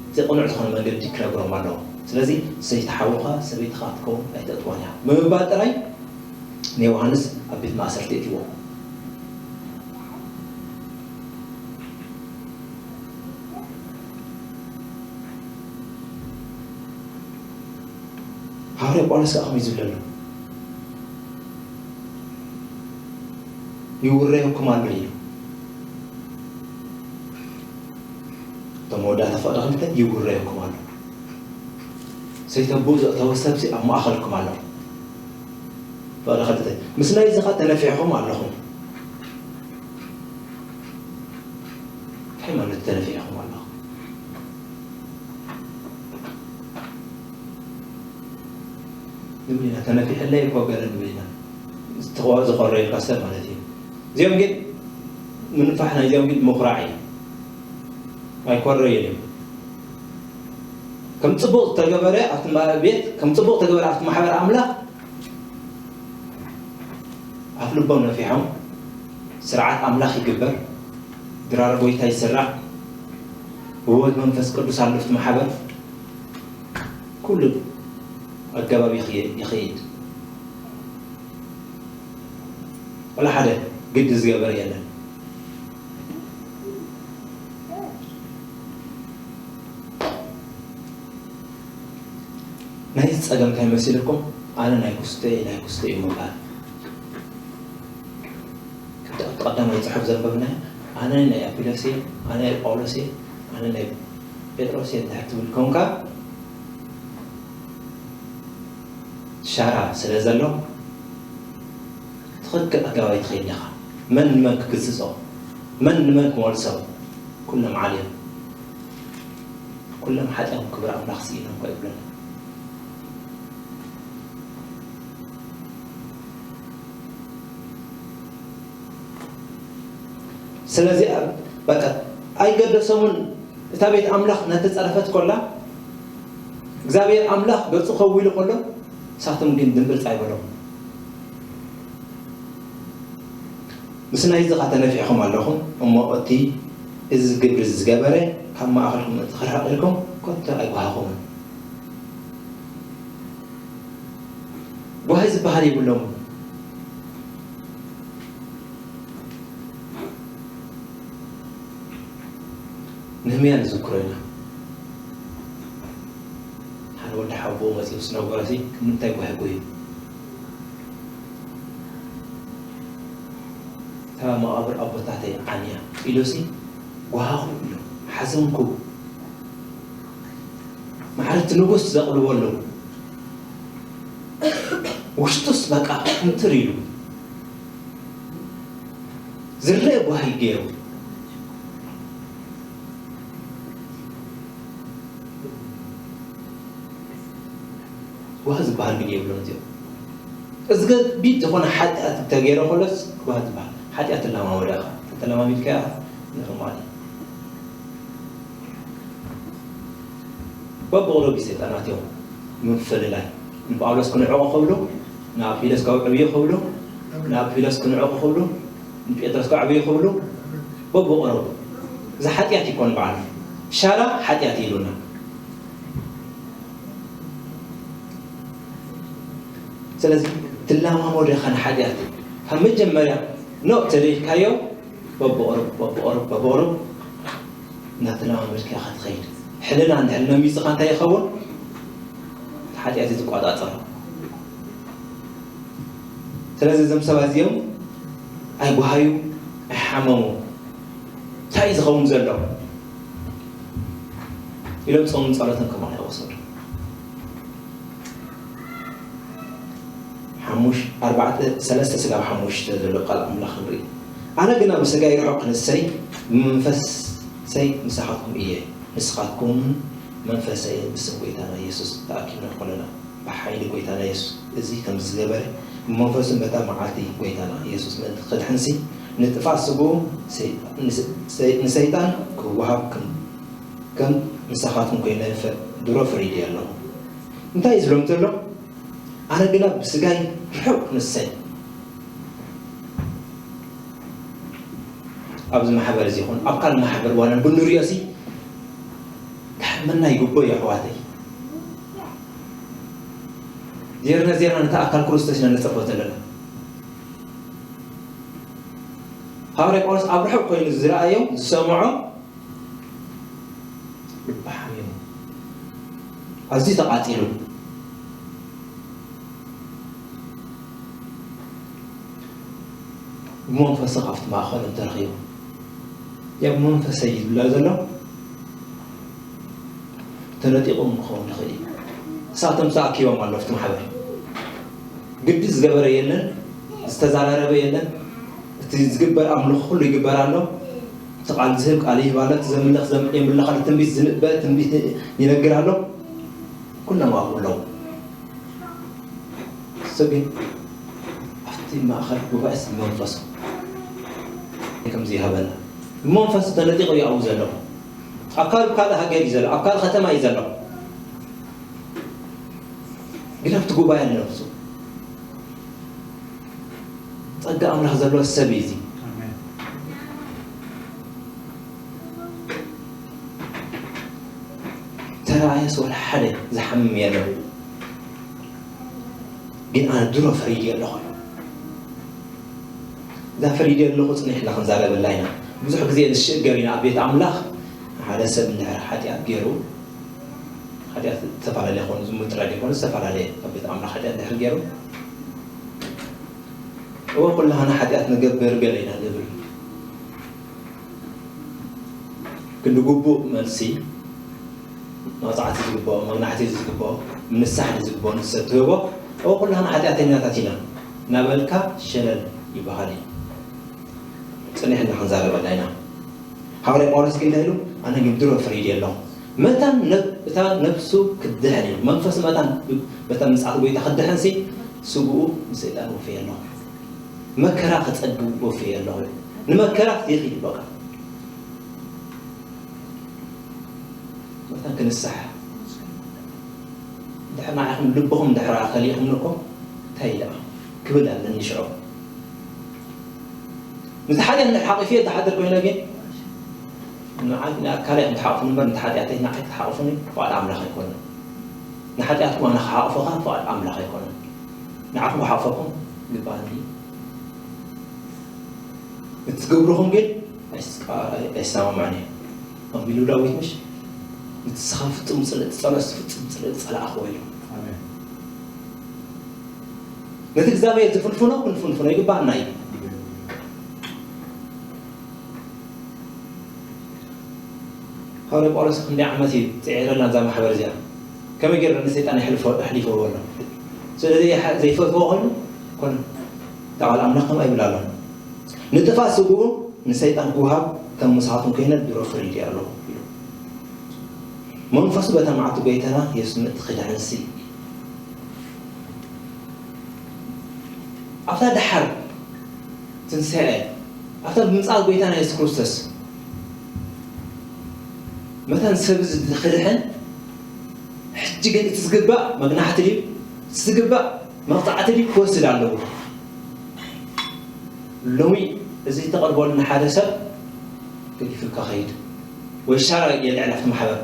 እቲ ቅኑዕ ዝኾነ መንገዲ ክነግሮም ኣለዎ። ስለዚ ሰይቲ ሓውኻ ሰበይትኻ ክትከውን ኣይተእትዋን እያ ብምባል ጥራይ ንዮሃንስ ኣብ ቤት ማእሰርቲ የእትይዎ። ሃዋርያ ጳውሎስ ከኣ ከመይ ዝብል ኣሎ? ይውረየኩም ኣሎ ኢሉ። እቶም መወዳእታ ፍቕዲ ክልተ ይውረየኩም ኣሎ። ሰይተቦ ዘእተወ ሰብሲ ኣብ ማእኸልኩም ኣሎ። ፍቕዲ ክልተ። ምስ ናይዚ ኸ ተነፊሕኹም ኣለኹም። እንታይ ማለት ተነፊሕኹም ኣለኹም? ንብል ኢና፣ ተነፊሐለይ እኮ ገለ ንብል ኢና። ዝተኸ-፣ ዝኾረየልካ ሰብ ማለት እዩ። እዚኦም ግን ምንፋሕ ናይዚኦም ግን ምኹራዕ እዩ። ኣይኮረየን እዩ። ከም ጽቡቕ ዝተገበረ ኣብቲ ማ-፣ ቤት፣ ከም ጽቡቕ ተገበረ ኣብቲ ማሕበር ኣምላኽ፣ ኣፍ ልቦም ነፊሖም፣ ስርዓት ኣምላኽ ይግበር፣ ድራር ጎይታ ይስራዕ፣ ህይወት መንፈስ ቅዱስ ኣሎ ኣብቲ ማሕበር፣ ኩሉ ኣገባብ ይኸ-፣ ይኸይድ። ወላ ሓደ ግዲ ዝገበረ የለን። ናይ ጸገም እንታይ መሲልኩም? ኣነ ናይ ኩስተ እየ፣ ናይ ኩስተ እዩ ምባል። ከምቲ ኣብቲ ቀዳማይ ጽሑፍ ዘንበብናዮ፣ ኣነ ናይ ኣፒሎስ እየ፣ ኣነ ናይ ጳውሎስ እየ፣ ኣነ ናይ ጴጥሮስ እየ እንድሕር ትብል ኮንካ፣ ሻራ ስለ ዘሎ፣ ትኽክል ኣገባብ ኣይትኸይድን ኢኻ። መን ንመን ክግስጾ፣ መን ንመን ክመልሶ፣ ኩሎም ዓልዮም። ኩሎም ሓጢኦም ክብሪ ኣምላኽ ስኢኖም እኳ ይብለና። ስለዚ ኣብ-፣ በቃ ኣይገደሶምን። እታ ቤት ኣምላኽ እናተጸረፈት ኮላ፣ እግዚኣብሔር ኣምላኽ ገጹ ከዊሉ ከሎ፣ ንሳቶም ግን ድምብልጽ ኣይበሎም። ምስ ናይዚ ኸ ተነፊሕኹም ኣለኹም እሞ፣ እቲ እዚ ግብሪ ዝገበረ ካብ ማእኸልኩም ምእንቲ ክርሕቕ ኢልኩም ኮቶ ኣይጓሃኹምን። ጓሂ ዝበሃል የብሎምን። ነህምያ ንዝክሮ ኢና። ሓደ ወዲ ሓቦ መጺኡ ምስ ነገሮሲ፣ "ንምንታይ ጓሂ ጓሂ?" "እታ መቓብር ኣቦታተይ ዓንያ" ኢሉሲ፣ ጓሃኹ ኢሉ፣ ሓዘንኩ። ማዕረ እቲ ንጉስ ዘቕልቦ ኣለዉ። ውሽጡስ በቃ እንትር ኢሉ። ዝረአ ጓሂ ገይሩ። ጓህ ዝበሃል ግን የብሎም እዚኦም። እዚ ከቢድ ዝኾነ ሓጢኣት እንተገይረ ከሎስ ጓህ ዝበሃል ሓጢኣት ትለማመዶ ኢኻ። እንተተለማሚድካዮ ኖርማል እዩ። በብቕሩብ ሰይጣናት እዮም። ምፍልላይ ንጳውሎስ ክንዕቑ ክብሉ፣ ንኣፒሎስ ከዕብዩ ክብሉ፣ ንኣፒሎስ ክንዕቑ ክብሉ፣ ንጴጥሮስ ከዕብዩ ክብሉ፣ በብቕሩብ። እዚ ሓጢኣት ይኮን በዓል ሻራ ሓጢኣት ይሉና። ስለዚ ትለማመዶ ኢኻ ንሓጢኣት። ካብ መጀመርያ ኖእ ተደይልካዮ በብቕሩብ፣ በብቕሩብ፣ በብቕሩብ እናተለማመድካ ኢኻ ትኸይድ። ሕልና እንድሕር መሚጽኻ እንታይ ይኸውን? እቲ ሓጢኣት እዩ ዝቆጻጸሮ። ስለዚ እዞም ሰባት እዚኦም ኣይጓሃዩ፣ ኣይሓመሙ። እንታይ እዩ ዝኸውን ዘሎ? ኢሎም ጾምን ጸሎትን ከማን ይወሰዱ። ሓሙሽ-፣ ኣርባዕተ፣ ሰለስተ ስጋብ ሓሙሽተ ዘሎ ቃል ኣምላኽ ንርኢ። ኣነ ግና ብስጋይ ርሑቕ ክንሰይ፣ ብመንፈሰይ ምሳኻትኩም እየ። ንስኻትኩም መንፈሰይ ብስም ጎይታና ኢየሱስ ተኣኪብና ኮለና። ብሓይሊ ጎይታና የሱስ እዚ ከም ዝገበረ፣ ብመንፈሱን በታ መዓልቲ ጎይታና የሱስ ምእንቲ ክድሕንሲ፣ ንጥፋእ ስግኡ ሰይጣን፣ ንሰ-፣ ሰይ-፣ ንሰይጣን ክወሃብ ከም፣ ከም ምሳኻትኩም ኮይነ ፈ-፣ ድሮ ፈሪደ ኣለኹ። እንታይ እዩ ዝብሎም ዘሎ? ኣነ ግና ብስጋይ ርሑቕ ክንሰይ፣ ኣብዚ ማሕበር እዚ ይኹን ኣብ ካልእ ማሕበር ዋላ ብንሪኦ ሲ ክሕመና ይግቦ እዩ ኣሕዋተይ። ዜርና ዜርና ነቲ ኣካል ክርስቶስ ኢና ንጽርፎ ዘለና። ሃዋርያ ጳውሎስ ኣብ ርሑቕ ኮይኑ ዝረኣዮ ዝሰምዖ ልቢ ሓሚሙ፣ ኣዝዩ ተቓጺሉ፣ ብመንፈሱ ካብቲ ማእኸሎም ተረኺቡ። ያ ብመንፈሰይ እዩ ዝብላ ዘሎ ተነጢቑ ክኸውን ይኽእል እዩ። እሳቶም ተኣኪቦም ኣለዉ ኣብቲ ማሕበር። ግዲ ዝገበረ የለን፣ ዝተዘራረበ የለን። እቲ ዝግበር ኣምልኾ ኩሉ ይግበር ኣሎ። እቲ ቃል ዝህብ ቃል ይህብ ኣሎ፣ እቲ ዘምልኽ ዘም-፣ የምልኽ ኣሎ፣ ትንቢት ዝንበ ትንቢት ይነግር ኣሎ። ኩሎም ኣብኡ ኣለዉ። እሱ ግን ኣብቲ ማእኸል ጉባኤስ ብመንፈሱ ከምዚ ይሃበና። ብመንፈሱ ተነጢቑ እዩ ኣብኡ ዘሎ። ኣብ ካልእ፣ ካልእ ሃገር እዩ ዘሎ፣ ኣብ ካልእ ከተማ እዩ ዘሎ። ግን ኣብቲ ጉባኤ ኣሎ እሱ። ጸጋ ኣምላኽ ዘለዎ ሰብ እዩ እዚ። ኣሜን። ተራእየስ ወላ ሓደ ዝሓምም የለን። ግን ኣነ ድሮ ፈሪደ ኣለኹ። እዛ ፈሪደ ኣለኹ ጽኒሕና ክንዛረበላ ኢና። ብዙሕ ግዜ ንሽገር ኢና ኣብ ቤት ኣምላኽ። ሓደ ሰብ እንድሕር ሓጢኣት ገይሩ፣ ሓጢኣት ዝተፈላለየ ኾኑ፣ ዝሙት ጥራይ ዘይኮነ ዝተፈላለየ ኣብ ቤት ኣምላኽ ሓጢኣት እንድሕር ገይሩ፣ እወ ኩላህና ሓጢኣት ንገብር ገለ ኢና ንብል። ክንዲ ግቡእ መልሲ መቕጻዕቲ ዝግብኦ፣ መግናሕቲ ዝግብኦ፣ ምንሳሕ ዝግብኦ ንሰብ ትህቦ፣ እወ ኩላህና ሓጢኣተኛታት ኢና እናበልካ ሸለል ይበሃል እዩ። ጽኒሕና ክንዛረበላ ኢና። ሃዋርያ ጳውሎስ ግን እንታይ ኢሉ? ኣነ ግን ድሮ ፈሪደ ኣለኹ። መታን ነብ-፣ እታ ነብሱ ክድሕን እዩ። መንፈስ መታን ብ-፣ በታ ምጽኣት ጎይታ ክድሕንሲ ስግኡ ንሰይጣን ወፍየ ኣለኹ። መከራ ክጸግብ ወፍየ ኣለኹ። ንመከራ ይኺድ በቃ። መታን ክንሳሕ። እንድሕር ንዓኹም ልብኹም እንድሕር ከሊእኹም እኮ እንታይ ኢለ ክብል ኣለኒ ሽዑ። ነቲ ሓጢኣት እንድሕር ሓቒፈዮ ዝሓድር ኮይነ ግን ንዓ-፣ ንኣካለይ ኢኹም ትሓቕፉኒ እምበር ነቲ ሓጢኣተይ ንዓይ ክትሓቕፉኒ ፍቓድ ኣምላኽ ኣይኮነን። ንሓጢኣትኩም ኣነ ክሓቕፎ ኸኣ ፍቓድ ኣምላኽ ኣይኮነን። ንዓኹም ክሓቕፈኩም ይግባኣኒ። እቲ ትገብርኹም ግን ኣይስ-፣ ኣይ-፣ ኣይሰማማዕን እዩ። ኣቢሉ ዳዊት ምሽ? ንስኻ ፍጹም ጽልእ ትጸልኦስ ፍጹም ጽልእ ዝጸላእኽዎ ኢሉ። ኣሜን። ነቲ እግዚኣብሔር ዝፍንፍኖ ክንፍንፍኖ ይግባኣና እዩ። ሃዋርያ ጳውሎስ ክንደይ ዓመት እዩ ጽዒረላ እዛ ማሕበር እዚኣ? ከመይ ገይሩ ንሰይጣን የሕልፎ-፣ የሕሊፍዎ ኣሎ? ስለዚ ይሓ-፣ ዘይፈትዎ ኮይኑ ኮነ። እታ ቃል ኣምላኽ ከምኣ ይብል ኣሎ። ንጥፋእ ስግኡ ንሰይጣን ክወሃብ ከም ምሳኻትኩም ኮይነ ድሮ ፈሪደ ኣለኹ ኢሉ። መንፈሱ በታ መዓልቲ ጎይታና የሱስ ምእንቲ ክድሕንሲ ኣብታ ደሓር ትንሳኤ፣ ኣብታ ብምጽኣት ጎይታና የሱስ ክርስቶስ፣ መታን ሰብ እዚ ክድሕን፣ ሕጂ ግን እቲ ዝግባእ መግናሕቲ ድዩ? እቲ ዝግባእ መቕጻዕቲ ድዩ ክወስድ ኣለዎ? ሎሚ እዚ ተቐርበሉ ንሓደ ሰብ ገዲፉካ ከይድ ወይ ሻራ የልዕል ኣብቲ ማሕበር።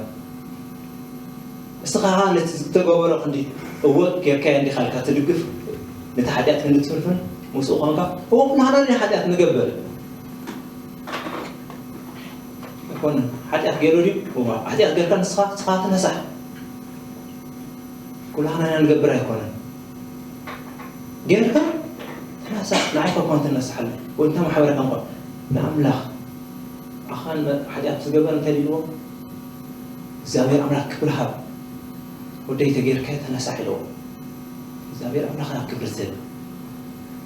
እስኻ ኸኣ ነቲ ዝተገበሮ ክንዲ እወ ጌርካዮ እንዲኻ ኢልካ ትድግፍ፣ ነቲ ሓጢኣት ክንዲ ትፍንፍን ምስኡ ኾንካ፣ እወ ኩላህና ናይ ሓጢኣት ንገብር። ኣይኮነን። ሓጢኣት ገይሩ ድዩ? እዋ። ሓጢኣት ጌርካ ንስኻ፣ ንስኻ ትነሳሕ። ኩላህና ኢና ንገብር ኣይኮነን። ጌርካ ትነሳሕ፣ ንዓይካ እኳ ትነሳሓለ። ወይ እንተ ማሕበረካ እኳ ንኣምላኽ፣ ኣኻን ሓጢኣት ዝገበር እንታይ ኢልዎ? እግዚኣብሔር ኣምላኽ ክብሪ ሃብ። ወደይ ተጌርካዮ ተነሳሕ ኢልዎ። እግዚኣብሔር ኣምላኽ ናብ ክብሪ ዝህብ።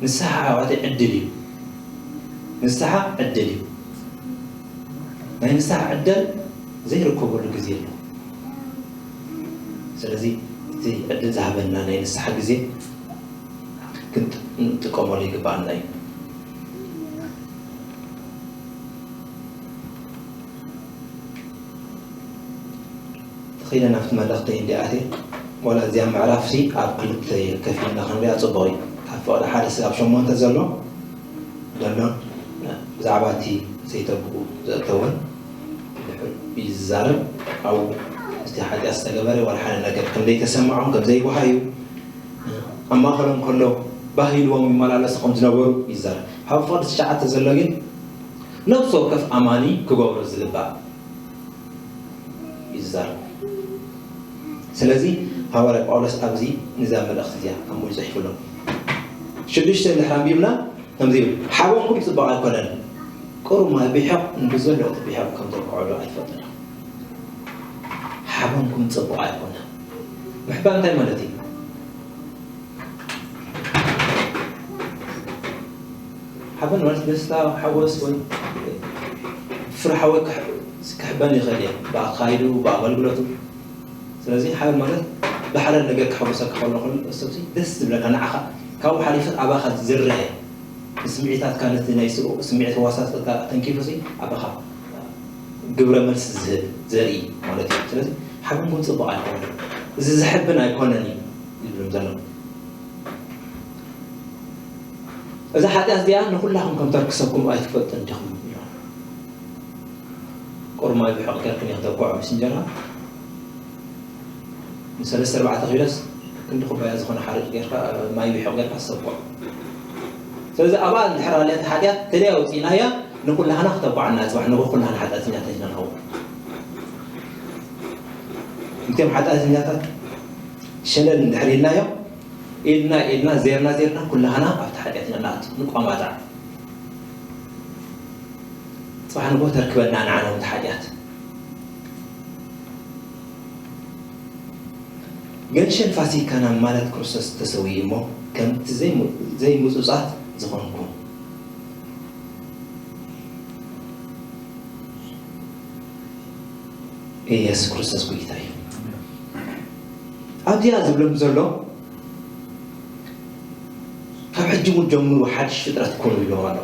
ንስሓ ኣሕዋተይ ዕድል እዩ። ንስሓ ዕድል እዩ። ናይ ንስሓ ዕድል ዘይርከበሉ ግዜ ኣሎ። ስለዚ እቲ ዕድል ዝሃበና ናይ ንስሓ ግዜ ክንጥቀመሉ ይግባኣና እዩ። ተኺለ ናብቲ መልእኽተይ እንዲኣትየ፣ ዋላ እዚኣ ምዕራፍሲ ኣብ ክልተ ከፊልና ክንሪኣ ጽቡቕ እዩ። ካብ ፍቕሪ ሓደ ስጋብ ሸሞንተ ዘሎ ደሎን ብዛዕባ እቲ ዘይተብኡ ዘእተወን ድሕር እዩ ዝዛረብ። ኣብኡ እቲ ሓጢኣት ዝተገበረ ዋላ ሓደ ነገር ከም ዘይተሰምዖም ከም ዘይወሃዩ ኣብ ማእኸሎም ከሎ ባህ ኢልዎም ይመላለሱ ከም ዝነበሩ ይዛረብ። ኣብ ፍቕዲ ትሽዓተ ዘሎ ግን ነፍሲ ወከፍ ኣማኒ ክገብሮ ዝግባእ ይዛረብ። ስለዚ ሃዋርያ ጳውሎስ ኣብዚ ንዛ መልእኽቲ እዚኣ ከምኡ ይጽሒፉ ኣለዉ። ሽዱሽተ እንድሕር ኣንቢብና ከምዚ ይብል፣ ሓበንኩም ጽቡቕ ኣይኮነን፣ ቁሩብ ማይ ብሒቕ ንብዘሎ እቲ ብሒቕ ከም ዘብቅዖ ዶ ኣይትፈልጡን ኢኹም? ሓበንኩም ጽቡቕ ኣይኮነን። ምሕባን እንታይ ማለት እዩ? ሓበን ማለት ደስታ፣ ሓጎስ ወይ ፍርሓ ወይ ክሕ-፣ ክሕበን ይኽእል እዩ ብኣካይዱ፣ ብኣገልግሎቱ። ስለዚ ሓበን ማለት ብሓደ ነገር ከሐጉሰካ ከሎ፣ ከሎ ሰብሲ ደስ ዝብለካ፣ ንዓኻ ካብኡ ሓሊፉ ኣባኻ ዝርሀ፣ ንስምዒታትካ፣ ነቲ ናይ ስምዒት ህዋሳትካ ተንኪፉ ሲ ኣባኻ ግብረ መልሲ ዝህብ፣ ዘርኢ ማለት እዩ። ስለዚ ሓበንኩም ጽቡቕ ኣይኮነን፣ እዚ ዘሕብን ኣይኮነን እዩ ይብሎም ዘሎ። እዛ ሓጢኣት እዚኣ ንኹላኹም ከም ተርክሰኩም ኣይትፈልጡን ዲኹም? ኢሎም። ቁሩብ ማይ ብሕቕ ጌርክን ኢኺ ተብቅዖ ምስ እንጀራ፣ ንሰለስተ ኣርባዕተ ኪሎስ ክንዲ ኩባያ ዝኾነ ሓርጭ ጌርካ፣ ማይ ብሕቕ ጌርካ ትሰብቆ። ስለዚ ኣብኣ እንድሕር ኣልያ እታ ሓጢኣት ተለይ ኣውፂእናያ ንኹላህና ክተብዓና፣ ጽባሕ ንግሆ ኩላህና ሓጢኣተኛታት ኢና ንኸውን። እቶም ሓጢኣተኛታት ሸለል እንድሕር ኢልናዮም፣ ኢልና፣ ኢልና፣ ዜርና፣ ዜርና፣ ኩላህና ኣብቲ ሓጢኣት ኢና ንኣቱ፣ ንቋማጣዕ። ጽባሕ ንግሆ ተርክበና ንዓና እውን ሓጢኣት። ገንሸል ፋሲካና ማለት ክርስቶስ ተሰዊኡ እሞ፣ ከምቲ ዘይሙ-፣ ዘይምጹጻት ዝኾንኩም። ኢየሱስ ክርስቶስ ጎይታ እዩ። ኣብዚኣ ዝብሎም ዘሎ፣ ካብ ሕጂ እውን ጀምሩ ሓድሽ ፍጥረት ኩኑ ኢሎም ኣሎ።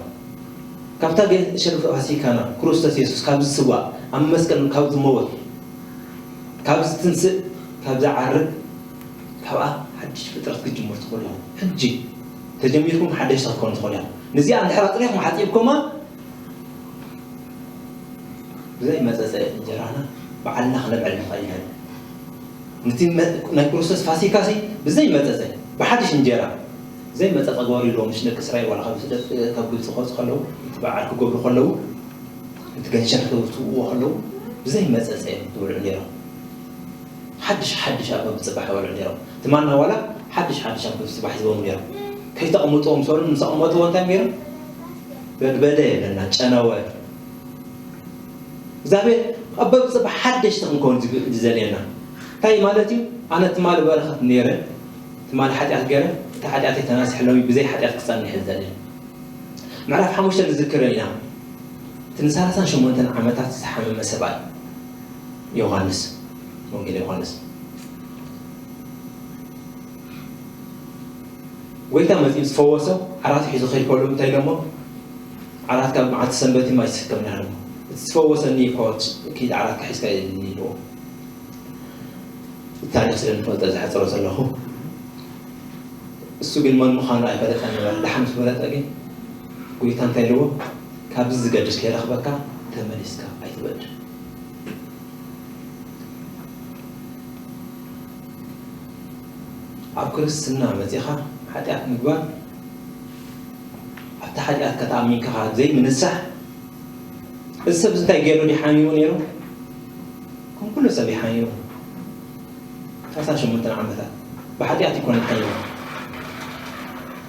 ካብታ ገ-፣ ሸርፊ ፋሲካና ክርስቶስ የሱስ ካብ ዝስዋእ፣ ኣብ መስቀል ካብ ዝመወት፣ ካብ ዝትንስእ፣ ካብ ዝዓርግ፣ ካብኣ ሓድሽ ፍጥረት ክትጅምሩ ትኽእሉ ኢኹም። ሕጂ ተጀሚርኩም ሓደሽቲ ክትኮኑ ትኽእሉ ኢኹም። ነዚኣ እንድሕር ኣጥሪኹም ሓጺብኩማ፣ ብዘይ መጸጸ እንጀራና ባዕልና ክነብዕል ንኽእል ኢና። ነቲ መ-፣ ናይ ክርስቶስ ፋሲካሲ ብዘይ መጸጸ፣ ብሓድሽ እንጀራ፣ ብዘይ መጸጸ ግበሩ ኢልዎም፣ ምስ ደቂ እስራኤል ዋላ ካብ ስደት፣ ካብ ግብጺ ክወጹ ከለዉ፣ እቲ በዓል ክገብሩ ከለዉ፣ እቲ ገንሸል ክወጽእዎ ከለዉ፣ ብዘይ መጸጸ እዮም ዝበልዑ ነይሮም። ሓድሽ ሓድሽ ኣብ በብጽባሕ ይበልዑ ነይሮም። ትማልና ዋላ ሓድሽ ሓድሽ ኣብ በብጽባሕ ይህቦም ነይሮም። ከይተቐምጥዎም ሰሉ ምስ ኣቐመጥዎ እንታይ ነይሮም? በድበደ የብለና፣ ጨነወ። እግዚኣብሔር ኣብ በብጽባሕ ሓደሽቲ ክንከውን ዝግ-፣ ዝደልየና። እንታይ ማለት እዩ? ኣነ ትማሊ በረኸት ነይረ፣ ትማሊ ሓጢኣት ገይረ፣ እቲ ሓጢኣተይ ተናሲሐ ሎሚ ብዘይ ሓጢኣት ክጸንሕ እየ ዝደሊ። ምዕራፍ ሓሙሽተ ንዝክር ኢና። እቲ ንሰላሳን ሸሞንተን ዓመታት ዝሓመመ ሰብኣይ ዮሃንስ፣ ወንጌል ዮሃንስ። ጎይታ መጺኡ ዝፈወሶ፣ ዓራት ሒዙ ከይድ ከሎ እንታይ ኢሎሞ? ዓራት ካብ መዓልቲ ሰንበት እዩ ማይ ዝስከም ነይሩ። እቲ ዝፈወሰኒ እኮ ኪድ ዓራት ሒዝካ ኢልኒ ኢልዎ። ታሪኽ ስለ ንፈልጦ ዝሕጽሮ ዘለኹ። እሱ ግን መን ምዃኑ ኣይፈለጠን ነበረ። ደሓን ምስ ፈለጠ ግን ጎይታ እንታይ ኢልዎ? "ካብዚ ዝገድድ ከይረኽበካ ተመሊስካ ኣይትበድል።" ኣብ ክርስትና መጺኻ ሓጢኣት ምግባር፣ ኣብቲ ሓጢኣት ከተኣሚንካ ዘይምንሳሕ፣ እዚ ሰብ እዚ እንታይ ገይሩ ድዩ ሓሚሙ ነይሩ? ከም ኩሉ ሰብ እዩ ሓሚሙ። ሰላሳን ሸሞንተን ዓመታት ብሓጢኣት ይኮነ ሓሚሙ።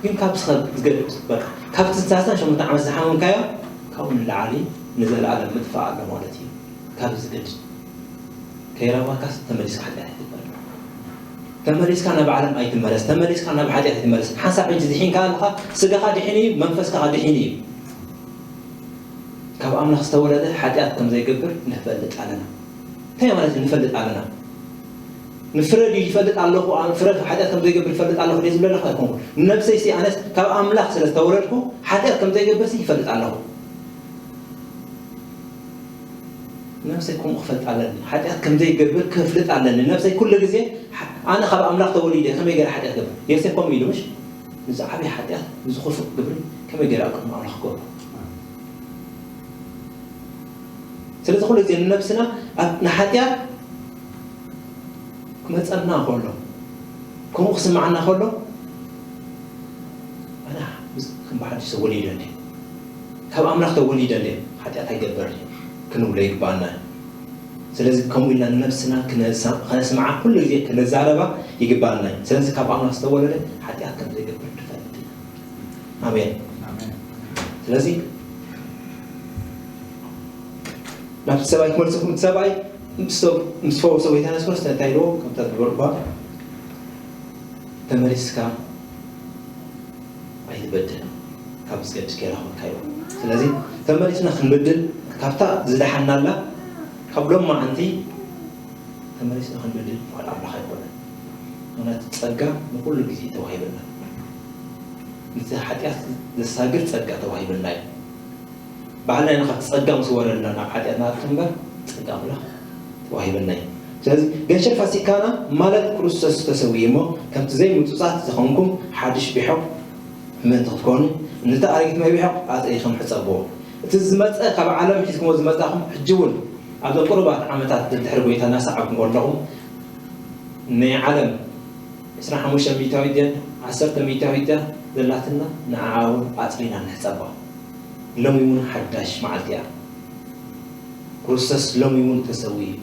ግን ካብ ስኸ ዝገድድ፣ በቃ፣ ካብቲ ሰላሳን ሸሞንተን ዓመት ዝሓመምካዮ፣ ካብኡ ንላዕሊ ንዘለኣለም ምጥፋእ ኣሎ ማለት እዩ። ካብ ዝገድድ ከይረባካስ ተመሊስካ ሓጢኣት ኣይትግበር። ተመሊስካ ናብ ዓለም ኣይትመለስ። ተመሊስካ ናብ ሓጢኣት ኣይትመለስ። ሓንሳብ ሕጂ ድሒንካ ኣለኻ፣ ስጋኻ ድሒኑ እዩ፣ መንፈስካ ድሒኑ እዩ። ካብ ኣምላኽ ዝተወለደ ሓጢኣት ከም ዘይገብር ንፈልጥ ኣለና። እንታይ ማለት እዩ ንፈልጥ ኣለና? ንፍረድ ይፈልጥ ኣለኹ፣ ኣነ ፍረድ ሓጢኣት ከም ዘይገብር ይፈልጥ ኣለኹ ደይ ዝብለለኹ ኣይኮንኩ። ነብሰይ ሲ ኣነስ ካብ ኣምላኽ ስለ ዝተወለድኩ ሓጢኣት ከም ዘይገብር ሲ ይፈልጥ ኣለኹ። ነብሰይ ከምኡ ክፈልጥ ኣለኒ። ሓጢኣት ከም ዘይገብር ክፍልጥ ኣለኒ። ነብሰይ ኩሉ ግዜ ሓ-፣ ኣነ ካብ ኣምላኽ ተወሊደ ከመይ ገይረ ሓጢኣት ገብር? የሴፍ ከምኡ ኢሉ ምሽ? ንዚ ዓብዪ ሓጢኣት፣ ንዚ ክፉእ ግብሪ ከመይ ገይረ ኣብ ቅድሚ ኣምላኽ ክገብሮ? ስለዚ ኩሉ ግዜ ንነብስና ኣብ፣ ንሓጢኣት ክመጸና ከሎ፣ ከምኡ ክስምዓና ከሎ፣ ኣነ ምስ፣ ከም ብሓድሽ ተወሊደ እንዴ? ካብ ኣምላኽ ተወሊደ እንዴ? ሓጢኣት ኣይገበርን እየ ክንብሎ ይግባኣና። ስለዚ ከምኡ ኢልና ንነብስና ክነሳ-፣ ከነስምዓ ኩሉ ግዜ ክነዛረባ ይግባኣና እዩ። ስለዚ ካብ ኣምላኽ ዝተወለደ ሓጢኣት ከም ዘይገብር ንፈልጥ ኢና። ኣሜን። ኣሜን። ስለዚ ናብቲ ሰብኣይ ክመልሰኩም፣ እቲ ሰብኣይ ምስ፣ ምስ ፈወሰ ጎይታ የሱስ ክርስቶስ እንታይ ኢልዎ? ከምታ ዝበልኩዋ፣ "ተመሊስካ ኣይትበድል፣ ካብ ዝገድድ ከይረኽበካ" ኢልዎ። ስለዚ ተመሊስና ክንበድል፣ ካብታ ዝደሓናላ፣ ካብ ሎማዓንቲ ተመሊስና ክንበድል ፍቓድ ኣምላኽ ኣይኮነን። ምኽንያቱ ጸጋ ንኹሉ ግዜ ተዋሂብና። ነቲ ሓጢኣት ዘሳግር ጸጋ ተዋሂብና እዩ። ባዕልና ኢና ካብቲ ጸጋ ምስ ወረድና ናብ ሓጢኣት ንኣቱ እምበር፣ ጸጋ ኣምላኽ ተዋሂብና እዩ። ስለዚ ገንሸል ፋሲካና ማለት ክርስቶስ ተሰዊኡ እሞ፣ ከምቲ ዘይምጹጻት ዝኾንኩም ሓድሽ ቢሖም ምእንቲ ክትኮኑ፣ ነቲ ኣረጊት ማይ ቢሖም ኣጽሪኹም ሕጸብዎ። እቲ ዝመጸ ካብ ዓለም ሒዝኩምዎ ዝመጻኹም፣ ሕጂ እውን ኣብዘን ቁሩባት ዓመታት ደድሕሪ ጎይታ እናሰዓብኩም ከለኹም፣ ናይ ዓለም ዕስራን ሓሙሽተን ሚእታዊት ድየን ዓሰርተ ሚእታዊት ድያ ዘላትና፣ ንዓኣ እውን ኣጽሪና ንሕጸባ። ሎሚ እውን ሓዳሽ መዓልቲ እያ። ክርስቶስ ሎሚ እውን ተሰዊኡ እዩ።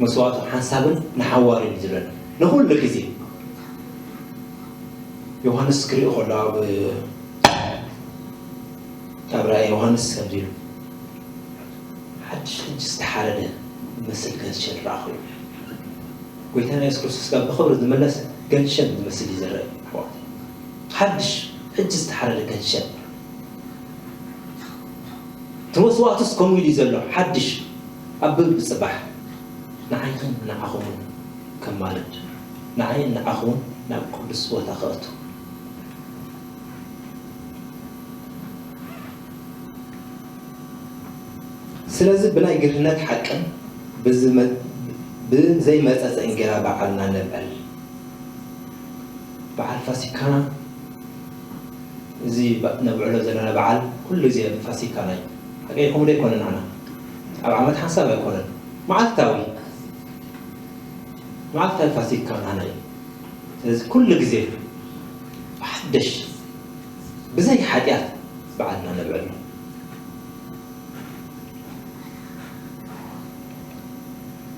መስዋእቱ ሓንሳብን ንሓዋርን እዩ ዝብለና ንኹሉ ግዜ። ዮሃንስ ክርኢ ከሎ ኣብ፣ ኣብ ራእይ ዮሃንስ ከምዚ ኢሉ፣ "ሓድሽ ሕጂ ዝተሓረደ ዝመስል ገንሸል ረኣኹ" ኢሉ። ጎይታና የሱስ ክርስቶስ ካብ ብኽብሪ ዝምለስ ገንሸል ዝመስል እዩ ዝረአ፣ ኣሕዋት። ሓድሽ፣ ሕጂ ዝተሓረደ ገንሸል። እቲ መስዋእቱስ ከምኡ ኢሉ እዩ ዘሎ፣ ሓድሽ። ኣብ ብጽባሕ ንዓይኽን ንዓኹምን ከማልድ፣ ንዓይን ንዓኹምን ናብ ቅዱስ ቦታ ከእቱ። ስለዚ ብናይ ግርህነት ሓቅን ብዝመ-፣ ብዘይመጸጸ እንጌራ በዓልና ነብዕል። በዓል ፋሲካና፣ እዚ በ-፣ ነብዕሎ ዘለና በዓል ኩሉ ግዜ ፋሲካና እዩ። ሓቀይ ከምኡ ዶ ኣይኮነን? ንዓና ኣብ ዓመት ሓንሳብ ኣይኮነን፣ መዓልታዊ፣ መዓልታዊ ፋሲካ ናና እዩ። ስለዚ ኩሉ ግዜ ብሓደሽ ብዘይ ሓጢኣት በዓልና ነብዕሎ።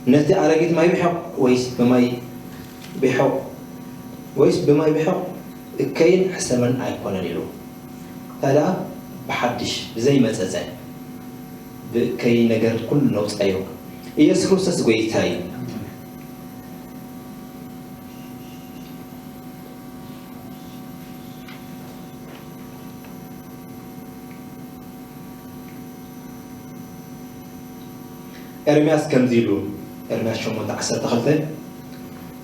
ነቲ ኣረጊት ማይ ብሕቕ ወይስ ብማይ ብሕቕ፣ ወይስ ብማይ ብሕቕ እከይን ሕሰምን ኣይኮነን ኢሉ። ታዲያ ብሓድሽ ብዘይመጸጸ ብእከይ ነገር ኩሉ ነውጻዮ። ኢየሱስ ክርስቶስ ጎይታ እዩ። ኤርምያስ ከምዚ ኢሉ፣ ኤርምያስ ሸሞንተ ዓሰርተ ክልተ፣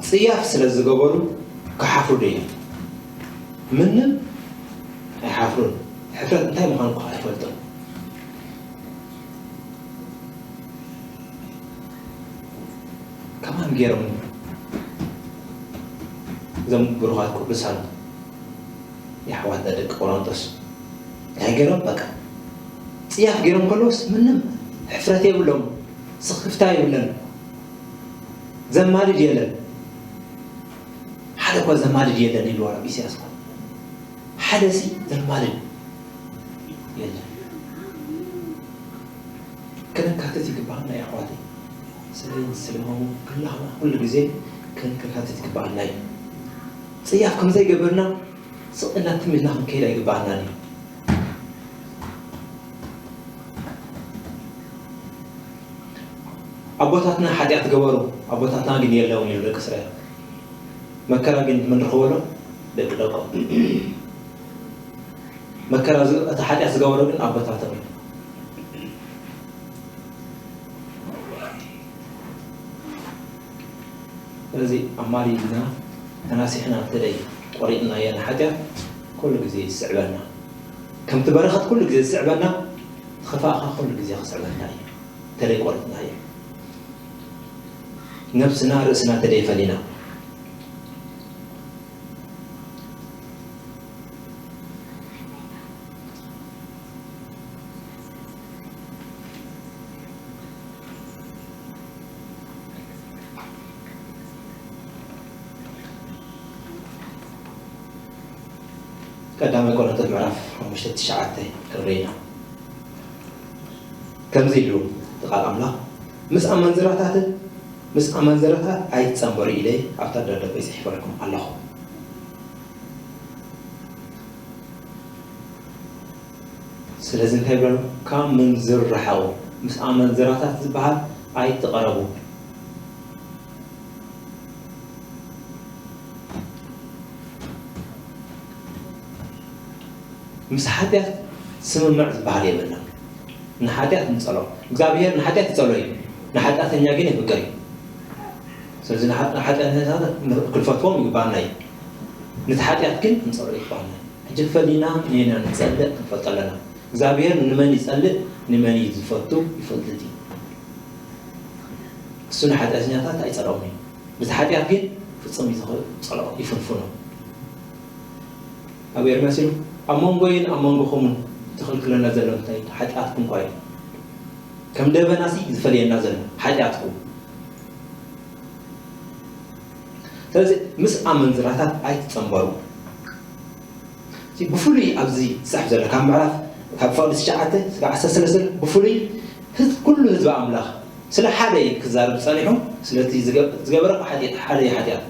"ጽያፍ ስለ ዝገበሩ ክሓፍሩ ዶ እዮም? ምንም ኣይሓፍሩን። ሕፍረት እንታይ ምዃኑ እኳ ኣይፈልጡን። ከማን ገይሮም እዞም ብሩኻት ቅዱሳን የሕዋትና ደቂ ቆሮንቶስ እንታይ ገይሮም? በቃ ጽያፍ ገይሮም ከለውስ ምንም ሕፍረት የብሎም፣ ስኽፍታ የብለን፣ ዘማልድ የለን። ሓደ እኳ ዘማልድ የለን ኢልዋ ረቢ ኢሳያስ እኳ። ሓደ ሲ ዘማልድ የለን። ከነካትት ይግባና የሕዋተይ። ስለይን ስለማሙ ኩላህና ኩሉ ግዜ ከነካትት ይግባና እዩ። ጽያፍ ከም ዘይገበርና ስቕ ኢልና ትም ኢልና ክንከይድ ኣይግባናን እዩ። ኣቦታትና ሓጢኣት ገበሩ፣ ኣቦታትና ግን የለውን ኢሉ ደቂ እስራኤል። መከራ ግን መን ረኸበሎም? ደቂ ደቆም። መከራ ዝ-፣ እቲ ሓጢኣት ዝገበሩ ግን ኣቦታቶም እዮም። ስለዚ ኣማሊድና ተናሲሕና እንተደይ ቆሪጥናዮ ንሓጢኣት ኩሉ ግዜ ዝስዕበና፣ ከምቲ በረኸት ኩሉ ግዜ ዝስዕበና፣ ክፋእኻ ኩሉ ግዜ ክስዕበና እዩ። ተደይ ቆሪጥናዮ ነብስና ርእስና ተደይ ፈሊና። ቀዳማይ ቆሮንቶስ ምዕራፍ ሓሙሽተ ትሽዓተ ክንርኢ ኢና። ከምዚ ኢሉ እቲ ቃል ኣምላኽ፣ ምስ ኣመንዝራታትን ምስ ኣመንዝራታት ኣይትጸንበሩ ኢለ ኣብታ ደብዳበ ጽሒፈልኩም ኣለኹ። ስለዚ እንታይ ይብለና? ካብ ምንዝር ርሓቑ፣ ምስ ኣመንዝራታት ዝበሃል ኣይትቐረቡ። ምስ ሓጢኣት ስምምዕ ዝበሃል የብልና። ንሓጢኣት ንጸሎ። እግዚኣብሔር ንሓጢኣት ይጸሎ እዩ፣ ንሓጢኣተኛ ግን የፍቅር እዩ። ስለዚ ንሓ-፣ ንሓጢኣተኛታት ክንፈትዎም ይግባና እዩ። ነቲ ሓጢኣት ግን ክንጸሎ ይግባና እዩ። ሕጂ ፈሊና ኔና ንጸልእ ክንፈልጦ ኣለና። እግዚኣብሔር ንመን ይጸልእ ንመን እዩ ዝፈቱ ይፈልጥ እዩ። እሱ ንሓጢኣተኛታት ኣይጸልኦም እዩ። ነቲ ሓጢኣት ግን ፍጹም እዩ ዝኽ-፣ ጸልኦ ይፍንፍኖ። ኣብ ኤርምያስ ኢሉ፣ ኣብ መንጎይን ኣብ መንጎኹምን ትኽልክለና ዘሎ እንታይ እዩ? ሓጢኣትኩም እኳ እዩ። ከም ደበናሲ ዝፈልየና ዘሎ ሓጢኣትኩም። ስለዚ ምስ ኣመንዝራታት ኣይትጸንበሩ። እዚ ብፍሉይ ኣብዚ ዝጽሕፍ ዘሎ ካብ ምዕራፍ፣ ካብ ፍቕዲ ትሽዓተ እስካብ ዓሰርተ ሰለስተ ብፍሉይ ህዝ-፣ ኩሉ ህዝቢ ኣምላኽ ስለ ሓደ እዩ ክዛረብ ጸኒሑ፣ ስለቲ ዝገ-፣ ዝገበረ ሓጢኣት ሓደ እዩ ሓጢኣት።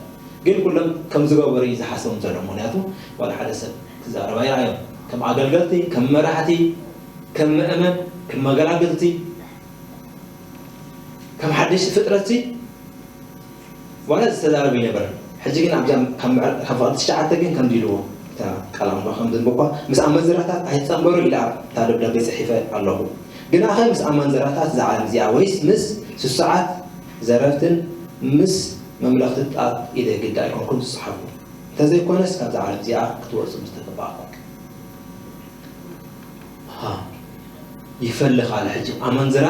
ግን ኩሎም ከም ዝገበሩ እዩ ዝሓስቦም ዘሎ። ምኽንያቱ ዋላ ሓደ ሰብ ክዛረብ ኣይረኣዮም። ከም ኣገልገልቲ፣ ከም መራሕቲ፣ ከም ምእመን፣ ከም መገላግልቲ፣ ከም ሓደሽቲ ፍጥረትሲ ዋላ ዝተዛረበ ኣይነበረን። ሕጂ ግን ኣብዛ ካብ ምዕራ-፣ ካብ ፍቕዲ ትሽዓተ ግን ከምዚ ኢልዎ፣ እታ ቃል ኣምላኽ ከም ዘንበብኳ፣ ምስ ኣመንዝራታት ኣይትጸንበሩ ኢለ ኣብታ ደብዳቤ ጽሒፈ ኣለኹ። ግናኸ ምስ ኣመንዝራታት እዛ ዓለም እዚኣ ወይስ ምስ ስሱዓት ዘረፍትን ምስ መምለኽቲ ጣት ኢለ ግዲ ኣይኮንኩን ዝጸሓፍኩ። እንተዘይኮነስ ካብዛ ዓለም እዚኣ ክትወጹ ምስተተባእኩም። ሃ፣ ይፈልኽ ኣለ። ሕጂ ኣመንዝራ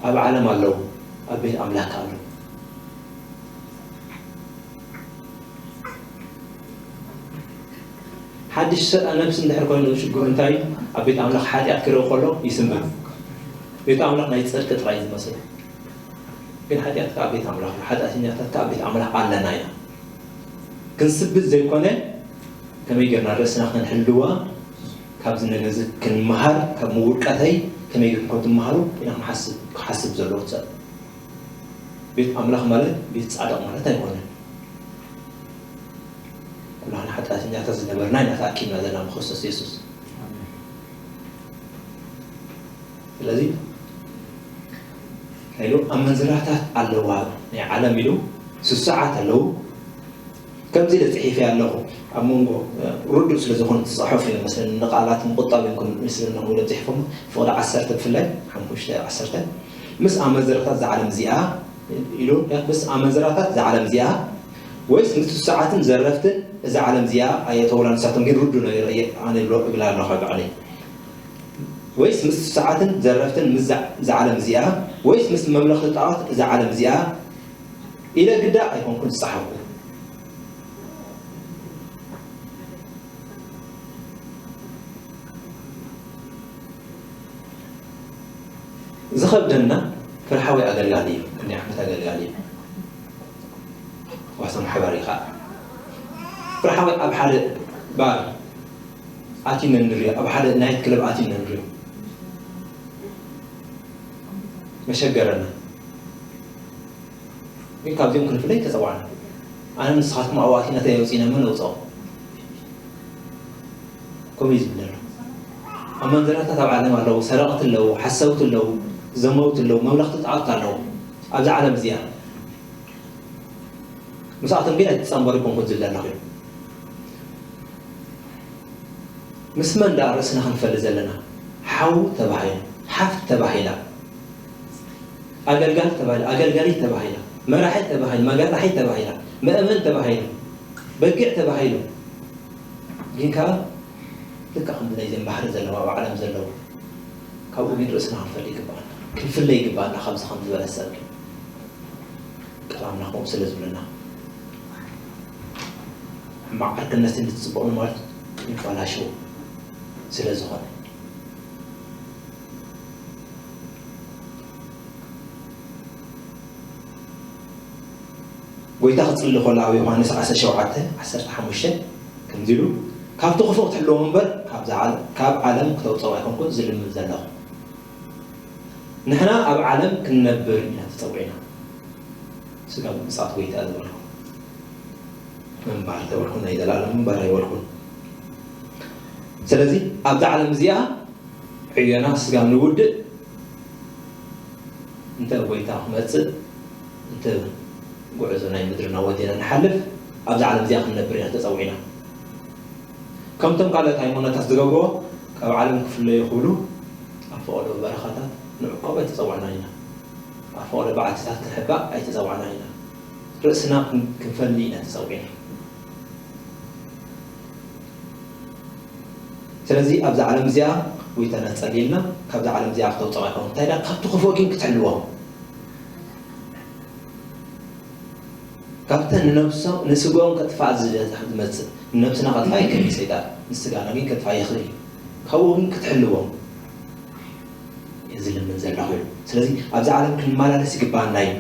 ኣብ ዓለም ኣለዉ፣ ኣብ ቤት ኣምላኽ ኣለዉ። ሓድሽ ሰብኣ ነብሲ እንድሕር ኮይኑ ሽግሩ እንታይ እዩ? ኣብ ቤት ኣምላኽ ሓጢኣት ክርኢ ከሎ ይስንብድ። ቤት ኣምላኽ ናይ ጽድቂ ጥራይ እዩ ዝመስል። ግን ሓጢኣት ከኣ ቤት ኣምላኽ እዩ። ሓጢኣተኛታት ከኣ ቤት ኣምላኽ ኣለና ኢና። ክንስብድ ዘይኮነ፣ ከመይ ጌርና ርእስና ከንሕልዋ፣ ካብዚ ነገር እዚ ክንመሃር፣ ካብ ምውድቀተይ ከመይ ጌርኩም ከም ትመሃሩ ኢና ክንሓስብ፣ ክሓስብ ዘለዎ ሰብ። ቤት ኣምላኽ ማለት ቤት ጻድቕ ማለት ኣይኮነን። ኩላህና ሓጢኣተኛታት ዝነበርና ኢና ተኣኪብና ዘለና ብክርስቶስ የሱስ። ስለዚ እንታይ ኢሉ? ኣመንዝራታት ኣለዋ ናይ ዓለም ኢሉ፣ ስሱዓት ኣለዉ። ከምዚ ኢለ ጽሒፈ ኣለኹ። ኣብ መንጎ፣ እ፣ ርዱእ ስለ ዝኾነ ዝጸሓፉ እዮም መስለኒ፣ ንቃላት ምቁጣብ እዮም ክም-፣ መስለኒ ኢሎም ጽሒፎም። ፍቕዲ ዓሰርተ ብፍላይ፣ ሓሙሽተ ዓሰርተ፣ ምስ ኣመንዝራታት እዛ ዓለም እዚኣ ኢሉ፣ ምስ ኣመንዝራታት እዛ ዓለም እዚኣ ወይስ ምስ ስሱዓትን ዘረፍትን እዛ ዓለም እዚኣ ኣየእተውላ፣ ንሳቶም ግን ርዱ ነው ይረ-፣ ኣነ ብሎ እብላ ኣለኹ ኣብ ባዕለይ። ወይስ ምስ ሰዓትን ዘረፍትን ምስ እዛ፣ እዛ ዓለም እዚኣ፣ ወይስ ምስ መምለኽቲ ጣዖት እዛ ዓለም እዚኣ ኢለ ግዳ ኣይኮንኩን ዝጸሓፍኩ። ዝኸብደና ፍርሓዊ ኣገልጋሊ እዩ፣ ክንደይ ዓመት ኣገልጋሊ እዩ። ዋሰም ሓባሪ ኸዓ ፍርሓዊ ኣብ ሓደ ባር ኣቲና ንሪኦ፣ ኣብ ሓደ ናይት ክለብ ኣቲና ንሪኦ። መሸገረና። ግን ካብዚኦም ክንፍለይ ተጸዋዕና። ኣነ ንስኻትኩም ኣብኡ ኣቲና ተየውጺና መን ነውጽኦ? ከምኡ እዩ ዝብል ዘሎ። ኣመንዝራታት ኣብ ዓለም ኣለዉ፣ ሰረቕቲ ኣለዉ፣ ሓሰውቲ ኣለዉ፣ ዘመውቲ ኣለዉ፣ መምለኽቲ ጣዖት ኣለዉ። ኣብዛ ዓለም እዚኣ ምስኣቶም ግን ኣይትጸንበሩ ይኮንኩን ዝብል ዘለኹ እዩ። ምስ መን ደኣ ርእስና ክንፈሊ ዘለና? ሓው ተባሂሉ፣ ሓፍት ተባሂላ፣ ኣገልጋሊ ተባሂላ፣ ኣገልጋሊት ተባሂላ፣ መራሒ ተባሂሉ፣ መገራሒ ተባሂላ፣ መእመን ተባሂሉ፣ በጊዕ ተባሂሉ። ግን ከኣ ልክዕ ከምዚ ናይዘን ባሕሪ ዘለዋ ኣብ ዓለም ዘለዉ፣ ካብኡ ግን ርእስና ክንፈሊ ይግባኣና፣ ክንፍለ ይግባኣና። ካብዚ ከምዚ ዝበለ ሰብ ግን ቃል ኣምላኽ ከምኡ ስለ ዝብለና፣ ሕማቕ ዓርክነትን እቲ ጽቡቕ ንማል ይባላሸው ስለ ዝኾነ። ጎይታ ክጽሊ ከሎ ኣብ ዮሃንስ ዓሰርተ ሸውዓተ ዓሰርተ ሓሙሽተ ከምዚ ኢሉ፣ "ካብቲ ክፉእ ክትሕልዎም እምበር፣ ካብዛ ዓለ-፣ ካብ ዓለም ክተውጽኦም ኣይኮንኩን ዝልምን ዘለኹ።" ንሕና ኣብ ዓለም ክንነብር ኢና ተጸዊዕና። ስጋ ምጻት ጎይታ ዝበልኩ ምንባር ተበልኩ፣ ናይ ዘላለም ምንባር ኣይበልኩን። ስለዚ ኣብዛ ዓለም እዚኣ ዕዮና ስጋ ንውድእ፣ እንተ ጎይታ ክመጽእ፣ እንተ ጉዕዞ ናይ ምድርና ወዲና ንሓልፍ፣ ኣብዛ ዓለም እዚኣ ክንነብር ኢና ተጸዊዕና። ከምቶም ካልኦት ሃይማኖታት ዝገብርዎ፣ ካብ ዓለም ክፍለዩ ክብሉ፣ ኣብ ፈቐዶ በረኻታት ንዕቆብ ኣይተጸዋዕናን ኢና። ኣብ ፈቐዶ በዓትታት ክንሕባእ ኣይተጸዋዕናን ኢና። ርእስና ክን-፣ ክንፈሊ ኢና ተጸዊዕና። ስለዚ ኣብዛ ዓለም እዚኣ ጎይታና ጸልየልና፣ ካብዛ ዓለም እዚኣ ክተውጽኦ ኣይኮነን። እንታይ ደኣ፣ ካብቲ ክፉእ ግን ክትሕልዎም። ካብተን ንነብሶም፣ ንስግኦም ከጥፍኣ ዝደሊ ዝመጽእ፣ ንነብስና ከጥፍኣ ይክእል እዩ ሰይጣን፣ ንስጋና ግን ከጥፍኣ ይኽእል እዩ። ካብኡ ግን ክትሕልዎም እየ ዝልምን ዘለኹ ኢሉ። ስለዚ ኣብዛ ዓለም ክንመላለስ ይግባኣና እዩ።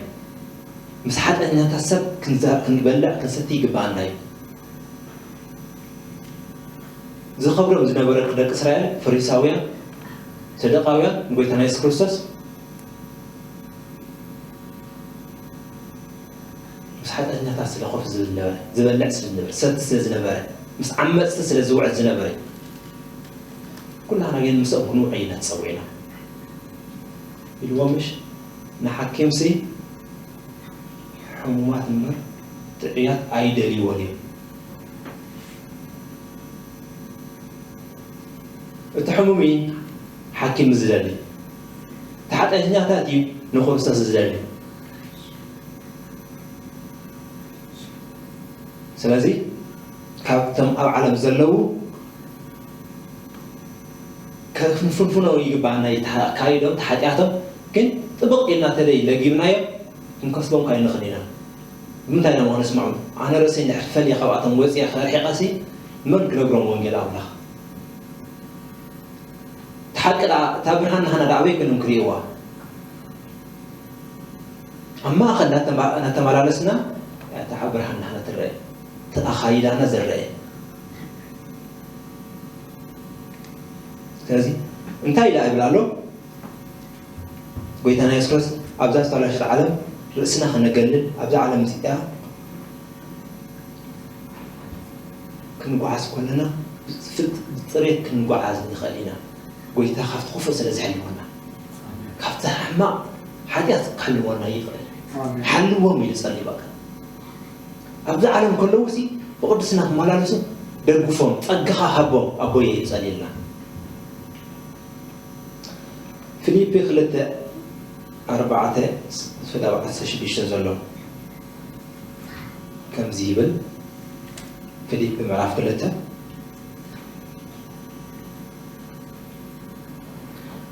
ምስ ሓጢኣተኛታት ሰብ ክንዛ-፣ ክንበልዕ ክንሰቲ ይግባኣና እዩ። ዝኸብሮም ዝነበረ ደቂ እስራኤል፣ ፈሪሳውያን፣ ሰደቃውያን፣ ንጎይታና የሱስ ክርስቶስ ምስ ሓጢኣተኛታት ስለ ኮፍ ዝብል ነበረ፣ ዝበልዕ ስለ ዝነበረ፣ ሰቲ ስለ ዝነበረ፣ ምስ ዓመጽቲ ስለ ዝውዕል ዝነበረ፣ ኩላህና ግን ምስኦም ክንውዕል ኢና ተጸዊዕና ኢልዎም። ምሽ ንሓኪምሲ ሕሙማት እምበር ጥዑያት ኣይደልይዎን እዮም። እቲ ሕሙም እዩ ሓኪም ዝደሊ፣ እቲ ሓጢኣተኛታት እዩ ንክርስቶስ ዝደሊ። ስለዚ ካብቶም ኣብ ዓለም ዘለዉ ክንፍንፍኖ ይግባኣና እዩ። ተሓ-፣ ካይዶም ተሓጢኣቶም ግን ጥብቕ ኢልና ተደይ ለጊብናዮም ክንከስቦም ካይንኽእል ኢና። ብምንታይ ኢና እሞ ነስምዖም? ኣነ ርእሰይ እንድሕር ፈልየ ካብኣቶም ወፂኤ ከርሒቐሲ መን ክነግሮም ወንጌል ኣምላኽ? እቲ ሓቂ ደኣ፣ እታ ብርሃን ንሃና ደኣ ኣበይ ኮይኖም ክርእይዋ? ኣብ ማእኸል እናተማ-፣ እናተመላለስና እታ ብርሃን ንሃና ትረአ፣ እቲ ኣኻይዳና ዝረአ። ስለዚ እንታይ ኢላ ይብል ኣሎ? ጎይታና የሱስ ክርስቶስ ኣብዛ ዝተበላሸት ዓለም ርእስና ከነገልል፣ ኣብዛ ዓለም እዚኣ ክንጓዓዝ ከለና ብጽፍት-፣ ብጽሬት ክንጓዓዝ ንኽእል ኢና። ጎይታ ካብቲ ክፉእ ስለ ዝሕልወና፣ ካብቲ ሕማቕ ሓጢኣት ክሕልወና ይኽእል። ኣሜን። ሓልዎም ኢሉ ጸልዩ በቃ። ኣብዛ ዓለም ከለዉ ሲ ብቕድስና ክመላለሱ ደግፎም፣ ጸጋኻ ሃቦም ኣቦየ ኢሉ ጸልዩልና። ፊልይፒ ክልተ ኣርባዕተ እስከ ኣርባዕተ ሽዱሽተ ዘሎ ከምዚ ይብል፣ ፊልፕ ምዕራፍ ክልተ።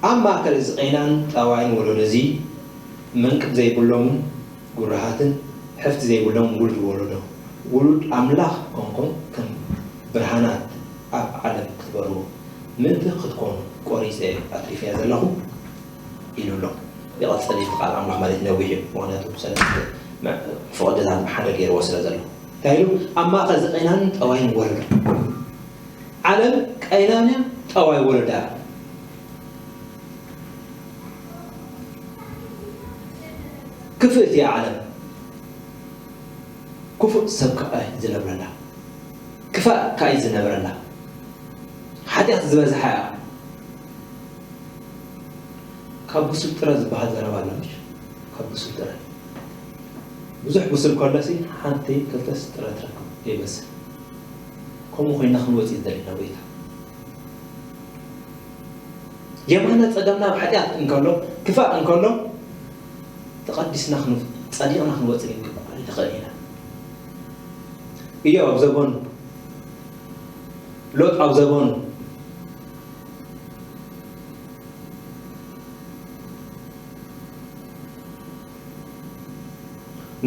ኣብ ማእከል እዚ ቄናን ጠዋይን ወለዶ እዚ መንቅብ ዘይብሎምን ጉራሃትን ሕፍቲ ዘይብሎምን ውሉድ ወለዶ፣ ውሉድ ኣምላኽ ኮንኩም ከም ብርሃናት ኣብ ዓለም ክትበርሁ ምእንቲ ክትኮኑ ቆሪጸ ኣትሪፈያ ዘለኹ ኢሉ ኣሎ። ይቐጽል እዩ፣ ቃል ኣምላኽ ማለት ነዊሕ እዩ፣ ምኽንያቱ ሰለስተ መ-፣ ፍቕድታት ብሓደ ገይርዎ ስለ ዘሎ። እንታይ ኢሉ? ኣብ ማእከል እዚ ቄናን ጠዋይን ወለዶ። ዓለም ቄናን እያ፣ ጠዋይ ወለዳ እያ። ክፍእቲ እያ ዓለም። ክፉእ ሰብ ከኣ እዩ ዝነብረላ። ክፋእ ከኣ እዩ ዝነብረላ። ሓጢኣት ዝበዝሓ እያ። ካብ ብሱል ጥረ ዝበሃል ዘረባ ኣሎ፣ ምሽ? ካብ ብሱል ጥረ። ብዙሕ ብሱል ከሎሲ ሓንቲ ክልተስ ጥረ ትረክብ ይመስል። ከምኡ ኮይና ክንወጽእ ይደሊ ናብ ጎይታ። የማና ጸገምና ኣብ ሓጢኣት እንከሎ፣ ክፋእ እንከሎ፣ ተቐዲስና ክን-፣ ጸዲቕና ክንወጽእ ግን ኣይንኽእል ኢና። ኢዮብ ኣብ ዘበኑ፣ ሎጥ ኣብ ዘበኑ፣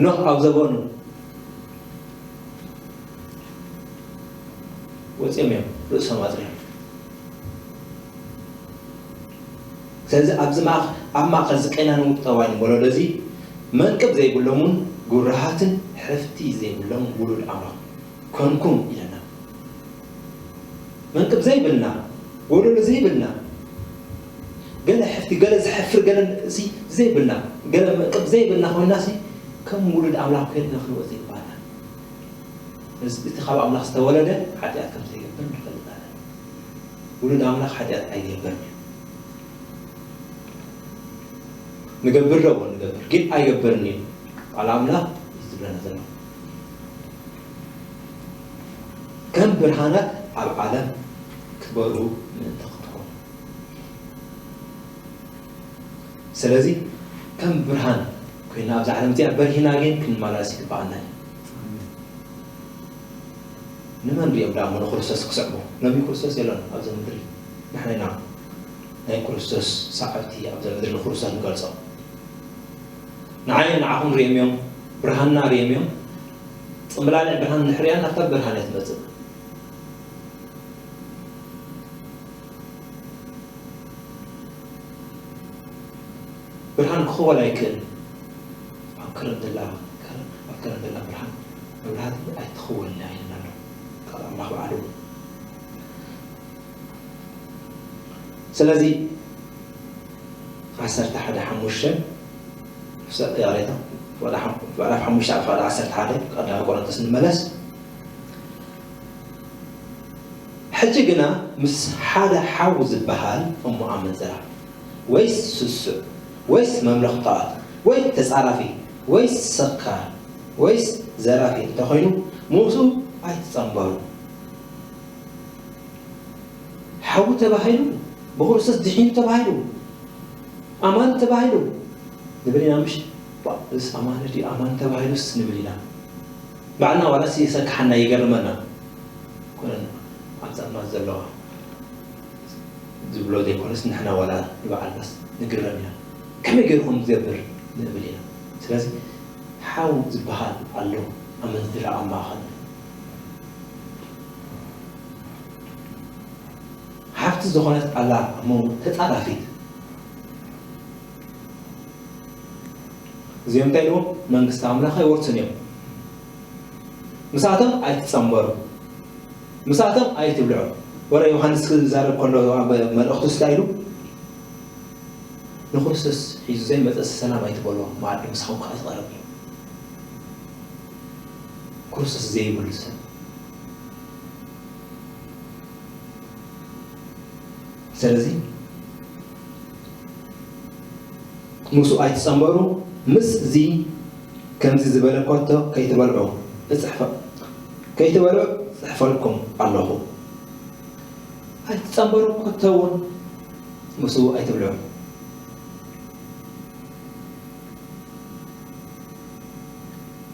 ኖህ ኣብ ዘበኑ ወጺኦም እዮም ርእሶም ኣጽሪዮም። ስለዚ ኣብዚ ማእኽ-፣ ኣብ ማእከል እዚ ቄናን ጠዋይን ወለዶ እዚ መንቅብ ዘይብሎምን ጉራሃትን ሕፍቲ ዘይብሎምን ውሉድ ኣምላኽ ኮንኩም ኢለና። መንቅብ ዘይብልና፣ ወለሎ ዘይብልና፣ ገለ ሕፍቲ፣ ገለ ዘሕፍር፣ ገለ እዚ ዘይብልና፣ ገለ መንቅብ ዘይብልና ኮይንናሲ፣ ከም ውሉድ ኣምላኽ ኮይንና ክንወጽእ ይግባኣና። እዚ፣ እቲ ካብ ኣምላኽ ዝተወለደ ሓጢኣት ከም ዘይገብር ንፈልጥ ኣለና። ውሉድ ኣምላኽ ሓጢኣት ኣይገብርን እዩ። ንገብር ዶ? ንገብር፣ ግን ኣይገብርን እዩ። ቃል ኣምላኽ እዩ ዝብለና ዘሎ። ከም ብርሃናት ኣብ ዓለም ክትበርሁ ምእንቲ ክትኮኑ። ስለዚ ከም ብርሃን ኮይና ኣብዛ ዓለም እዚኣ በሪህና ግን ክንመላለስ ይግብኣና እዩ። ንመን ሪኦም ደኣ እሞ ንክርስቶስ ክስዕቡ? ሎሚ ክርስቶስ የሎን ኣብዚ ምድሪ። ንሕና ኢና ናይ ክርስቶስ ሰዓብቲ ኣብዚ ምድሪ ንክርስቶስ ንገልጾ። ንዓይን ንዓኹም ሪኦም እዮም፣ ብርሃንና ሪኦም እዮም። ጽምብላሊዕ ብርሃን እንድሕር ሪኣ ናብታ ብርሃን እያ ትመጽእ። ብርሃን ክኽወል ኣይክእልን። ኣብ ከረን ዘላ፣ ኣብ ከረን ዘላ ብርሃን መብራህቲ ኣይትኽወልን እያ ኢልና ኣሎ ቃል ኣምላኽ ባዕሉ። ስለዚ ዓሰርተ ሓደ ሓሙሽተ፣ ይቕሬታ፣ ምዕራፍ ሓሙሽተ፣ ዓሰርተ ሓደ ቀዳማይ ቆሮንቶስ ንመለስ። ሕጂ ግና ምስ ሓደ ሓው ዝበሃል እሞ ኣመንዝራ፣ ወይስ ስሱዕ፣ ወይስ መምለኽታኣት፣ ወይ ተጻራፊ፣ ወይስ ሰካር፣ ወይስ ዘራፊ እንተኾይኑ፣ ምስኡ ኣይትጸንበሩ። ሓው ተባሂሉ፣ ብክርስቶስ ድሒኑ ተባሂሉ፣ ኣማን ተባሂሉ ንብል ኢና፣ ምሽ? ባ፣ እስ ኣማን ድዩ ኣማን ተባሂሉስ ንብል ኢና። ባዕልና ዋላስ የሰክሓና፣ ይገርመና። ኮነን ኣብ ጸልማት ዘለዋ ዝብሎ ዘይኮነስ፣ ንሕና ዋላ ንበዓል ባስ ንግረም ኢና። ከመይ ገይሩ ከም ዝገብር ንብል ኢና። ስለዚ ሓው ዝበሃል ኣሎ፣ ኣመንዝራ ኣብ ማእከል። ሓፍቲ ዝኾነት ኣላ እሞ ተጻራፊት። እዚኦም እንታይ ኢልዎም? መንግስቲ ኣምላኽ ኣይወርሱን እዮም። ምስኣቶም ኣይትጸንበሩ፣ ምስኣቶም ኣይትብልዑ። ወረ ዮሃንስ ክዛረብ ከሎ ኣብ መልእኽቱ እንታይ ኢሉ? ንክርስቶስ ሒዙ ዘይመጸ ሰላም ኣይትበሎ፣ መኣዲ ምሳኹም ከኣ ዝቐረብ እዩ። ክርስቶስ ዘይብሉ ሰብ። ስለዚ ምስኡ ኣይትጸንበሩ፣ ምስ እዚ ከምዚ ዝበለ ኮቶ ከይትበልዑ እጽሕፈ-፣ ከይትበልዑ እጽሕፈልኩም ኣለኹ። ኣይትጸንበሩ፣ ኮቶ እውን ምስኡ ኣይትብልዑ።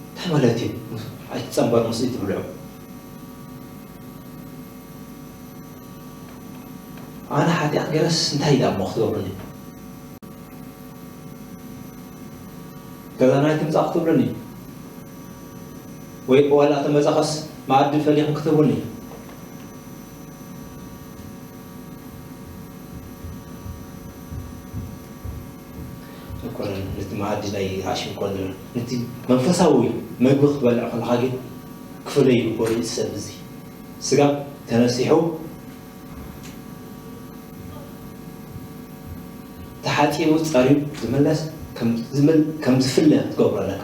እንታይ ማለት እዩ? ኣይትጸንበሩ፣ ምስኡ ኣይትብልዑ። ኣነ ሓጢኣት ገረስ እንታይ ኢላ እሞ ክትገብሩኒ? ገዛና ኣይትምጻእ ክትብሉኒ? ወይ ዋላ ተመጻኸስ መኣዲ ፈሊኹም ክትህቡኒ? ኣይኮነን፣ ነቲ መኣዲ ናይ ራእሲ ኣይኮን ዝብል፣ ነቲ መንፈሳዊ መግቢ ክትበልዕ ከለኻ ግን ክፍለ ይግበሩ። እቲ ሰብ እዚ ስጋ ተነሲሑ ተሓጺቡ ጸርዩ ዝምለስ ከም ዝምል-፣ ከም ዝፍለ ክትገብሮ ኣለካ።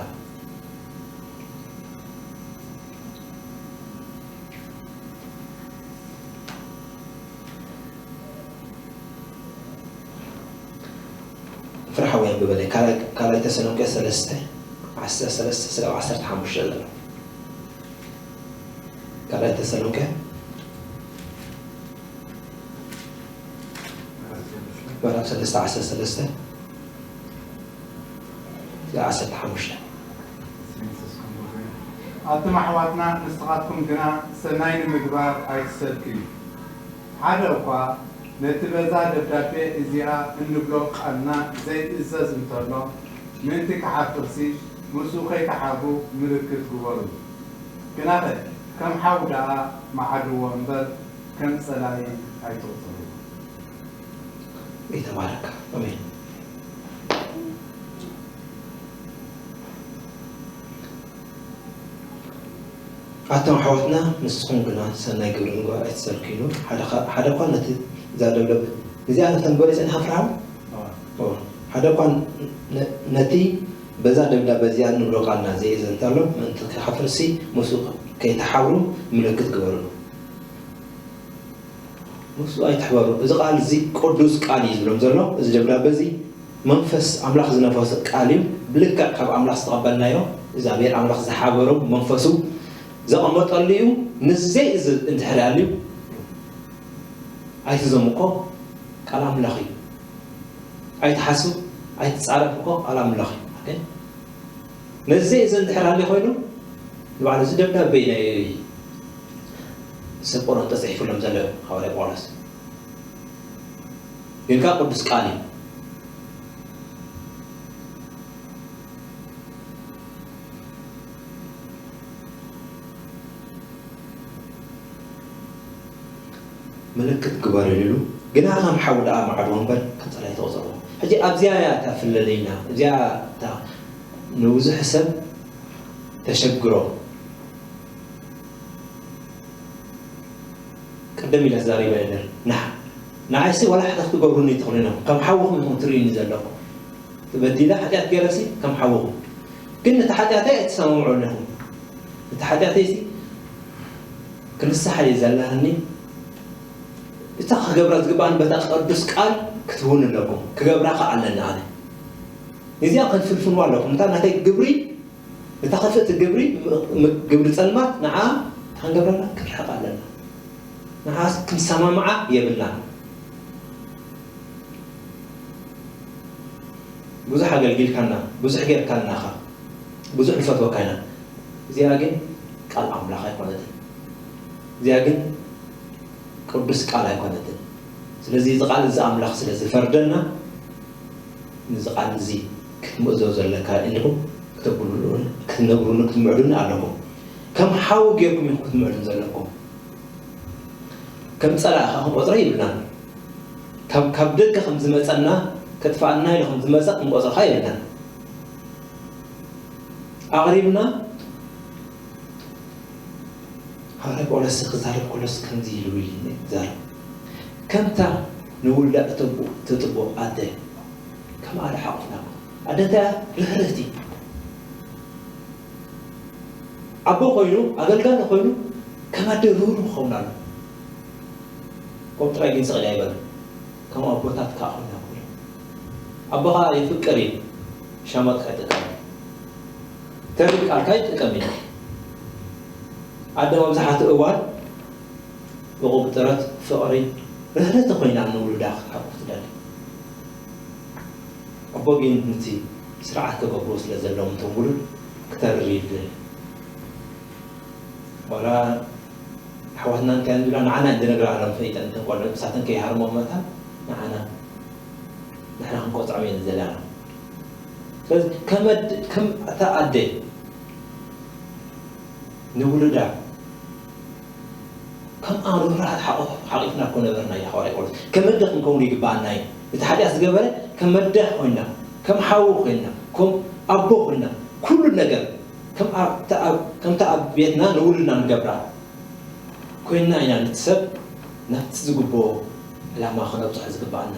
ፍርሓዊ ኣንብበለይ። ካልኣይ፣ ካልኣይ ተሰሎንቄ ሰለስተ፣ ዓሰርተ ሰለስተ ስጋብ ዓሰርተ ሓሙሽተ ዘሎ። ካልኣይ ተሰሎንቄ ምዕራፍ ሰለስተ ዓሰርተ ሰለስተ ስጋብ ዓሰርተ ሓሙሽተ። ኣቱም ኣሕዋትና፣ ንስኻትኩም ግና ሰናይ ንምግባር ኣይትሰልክዩ። ሓደ እኳ ነቲ በዛ ደብዳቤ እዚኣ እንብሎ ቃልና ዘይእዘዝ እንተሎ፣ ምእንቲ ክሓፍርሲ፣ ምስኡ ከይትሓብሩ ምልክት ግበሩ። ግናኸ ከም ሓው ደኣ መዓድዎ እምበር፣ ከም ጸላኢ ኣይትቑጸርዎ። ይተባረክ። ኣሜን። ኣቶም ኣሕዋትና፣ ንስኹም ግና ሰናይ ግብሪ ምግባር ኣይትሰልክዩ። ሓደ ኸ-፣ ሓደ እኳ ነቲ፣ እዛ ደብዳብ እዚኣ ነተንበበ ጸኒሓ ፍርሃዊ? እዋ። እዋ። ሓደ እኳ ነ-፣ ነቲ በዛ ደብዳብ እዚኣ እንብሎ ቃልና ዘይእዘዝ እንተሎ፣ ምእንቲ ክሓፍርሲ ምስኡ ከይትሓብሩ ምልክት ግበሩሉ። ምስኡ ኣይትሕበሩ። እዚ ቃል እዚ ቅዱስ ቃል እዩ ዝብሎም ዘሎ። እዚ ደብዳበ እዚ መንፈስ ኣምላኽ ዝነፈሶ ቃል እዩ። ብልክዕ ካብ ኣምላኽ ዝተቐበልናዮ፣ እግዚኣብሔር ኣምላኽ ዝሓበሮ መንፈሱ ዘቐመጠሉ እዩ። ንዘይ እዚ እንድሕር ኣልዩ ኣይትዘሙ እኮ ቃል ኣምላኽ እዩ። ኣይትሓስቡ፣ ኣይትጻረፉ እኮ ቃል ኣምላኽ እዩ። ኦኬ? ነዚ እዚ እንድሕር ኣልዩ ኮይኑ፣ ንባዕሉ እዚ ደብዳቤ ናይ ሰብ ቆሮንቶስ ተጽሒፉሎም ዘሎ ሃዋርያ ጳውሎስ። ግን ከኣ ቅዱስ ቃል እዩ። ምልክት ግበረሉ ኢሉ፣ ግና ከም ሓው ደኣ መዓድዎ እምበር ከም ጸላኢ ኣይትቑጸርዎ። ሕጂ ኣብዚኣ እያ እታ ፍለለይና፣ እዚኣ እታ ንብዙሕ ሰብ ተሸግሮ። ቅድም ኢለ ተዛሪበ ነበር። ንዓ-፣ ንዓይሲ ዋላ ሓጢኣት ክትገብሩኒ ትኽእሉ ኢኹም። ከም ሓውኹም ኢኹም ትርእዩኒ ዘለኹም። በዲለ ሓጢኣት ገይረሲ ከም ሓውኹም። ግን ነቲ ሓጢኣተይ ኣይትሰማምዑ ኣለኹም። ነቲ ሓጢኣተይሲ ክንስሓ እየ ዘለኒ። እታ ክገብራ ዝግባኣኒ በታ ቅዱስ ቃል ክትህቡኒ ኣለኩም። ክገብራ ከኣ ኣለኒ ኣነ። ነዚኣ ከንፍንፍንዋ ኣለኩም። እታ ናተይ ግብሪ እታ ኽፍእቲ ግብሪ፣ ም-፣ ም-፣ ግብሪ ጸልማት፣ ንዓ ክንገብረላ ክንርሕቕ ኣለና። ንዓ ክንሰማምዓ የብልናን። ብዙሕ ኣገልጊልካና፣ ብዙሕ ጌርካልናኻ፣ ብዙሕ ንፈትወካ ኢና። እዚኣ ግን ቃል ኣምላኽ ኣይኮነትን። እዚኣ ግን ቅዱስ ቃል ኣይኮነትን። ስለዚ እዚ ቃል እዚ ኣምላኽ ስለ ዝፈርደና፣ ነዚ ቃል እዚ ክትምእዘዙ ዘለካ ኢልኩም ክተብሉን ክትነግሩን ክትምዕዱን ኣለኩም። ከም ሓው ጌርኩም ኢኹም ክትምዕዱን ዘለኩም። ከም ጸላኢ ኸኣ ክንቆጽሮ የብልናን። ካብ፣ ካብ ደገ ከም ዝመጸና፣ ከጥፍኣና ኢሉ ከም ዝመጸ ክንቆጽሮ ኸኣ የብልናን። ኣቕሪብና ሃዋርያ ጳውሎስ ክዛረብ ከሎስ ከምዚ ኢሉ ኢሉ ይዛረብ። ከምታ ንውልዳ እተቡ-፣ እተጥቦ ኣደ ከምኣ ደሓቑፍና። ኣደ እንታይ እያ? ርህርህቲ። ኣቦ ኮይኑ፣ ኣገልጋሊ ኮይኑ፣ ከም ኣደ ርህሩህ ክኸውን ኣሎ። ከምኡ ጥራይ ግን ስቕ ኢለ ኣይበልን። ከም ኣቦታት ከኣ ኮይና ክብሎ። ኣቦኻ የፍቅር እዩ። ሻማትካ ይጥቀም። ተሪር ቃልካ ይጥቀም እዩ። ኣደ መብዛሕትኡ እዋን ብቑብ ጥረት፣ ፍቕሪ፣ ርህርህቲ ኮይና ንውሉዳ ክትሓቁፍ ትደሊ። ኣቦ ግን ነቲ ስርዓት ክገብርዎ ስለ ዘለዎም እቶም ውሉድ ክተርር እዩ ዝደሊ። ዋላ ኣሕዋትና እንታይ እንብላ ንዓና እንድነግራ ኣለም ፈይጠን እተን ቆልዑ ንሳተን ከይሃርሞ መታን ንዓና ንሕና ክንቆፅዖም እየን ዘለና። ስለዚ ከመድ ከም እታ ኣደ ንውሉዳ ከም ኣሩራት ሓቂፍና እኮ ነበርና እዩ ሓዋርያ ጳውሎስ። ከመደ ክንከውን ይግባኣና እዩ። እቲ ሓጢኣት ዝገበረ ከም መደ ኮይና፣ ከም ሓዉ ኮይና፣ ከም ኣቦ ኮይና፣ ኩሉ ነገር ከም ኣብ- እታ ኣብ- ከምታ ኣብ ቤትና ንውሉድና ንገብራ ኮይና ኢና ነቲ ሰብ ናብቲ ዝግብኦ ዕላማ ክነብፅሖ ዝግባኣና።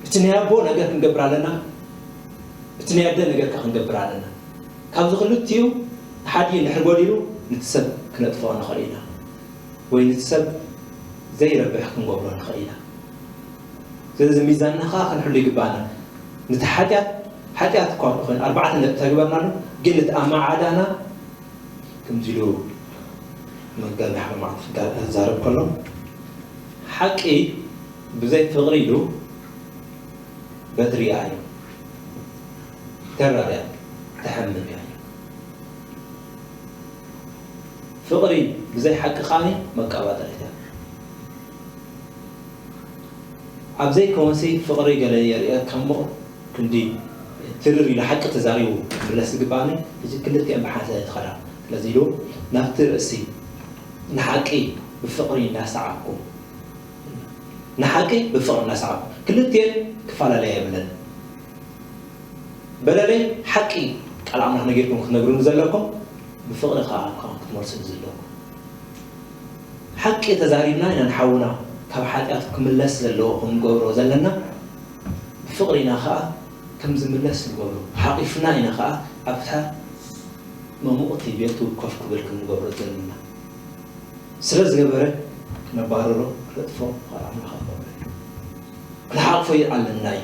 እቲ ናይ ኣቦ ነገር ክንገብር ኣለና፣ እቲ ናይ ኣደ ነገር ከ ክንገብር ኣለና። ካብዚ ክልቲኡ ሓደ እንድሕር ጎዲሉ ነቲ ሰብ ክነጥፍኦ ንኽእል ኢና፣ ወይ ነቲ ሰብ ዘይረብሕ ክንገብሮ ንኽእል ኢና። ስለዚ ሚዛንና ከዓ ክንሕሉ ይግባኣና። ነቲ ሓጢኣት ሓጢኣት እኳ ኮይኑ ኣርባዕተ ነጥቢ ተግበርናሉ፣ ግን እቲ ኣመዓዳና ከምዚ ኢሉ መጋቢ ሓማት ክዛረብ ከሎ ሓቂ ብዘይ ፍቕሪ ኢሉ በትሪ እዩ ተራርያ ተሐምም እያ። ፍቕሪ ብዘይ ሓቂ ከዓኒ መቃባጠሪት እያ። ኣብ ዘይከወንሲ ፍቕሪ ገለ የርእየካ እሞ ክንዲ ትርር ኢሉ ሓቂ ተዛሪቡ ክምለስ ዝግባኒ እዚ ክልቲኦም ብሓንሳእ ይትኸዳ። ስለዚ ኢሉ ናብቲ ርእሲ ንሓቂ ብፍቕሪ እንዳሰዓብኩ ንሓቂ ብፍቕሪ እናሰዓብኩ ክልቲኤን ክፈላለያ የብለን። በለለይ ሓቂ ቃል ኣምላኽ ነጊርኩም ክትነግሩኒ ዘለኩም ብፍቕሪ ከዓ ከም ክትመልሱኒ ዘለኩም ሓቂ ተዛሪብና ኢና ንሓውና ካብ ሓጢኣቱ ክምለስ ዘለዎ ክንገብሮ ዘለና ብፍቕሪ ኢና ከዓ ከም ዝምለስ ንገብሮ ሓቂፍና ኢና ከዓ ኣብታ መሙቕቲ ቤቱ ኮፍ ክብል ክንገብሮ ዘለና ስለ ዝገበረ ክነባርሮ ክነጥፎ ካብ ኣምላኽ ኣይኮነን። ክንሓቕፎ ኣለና እዩ።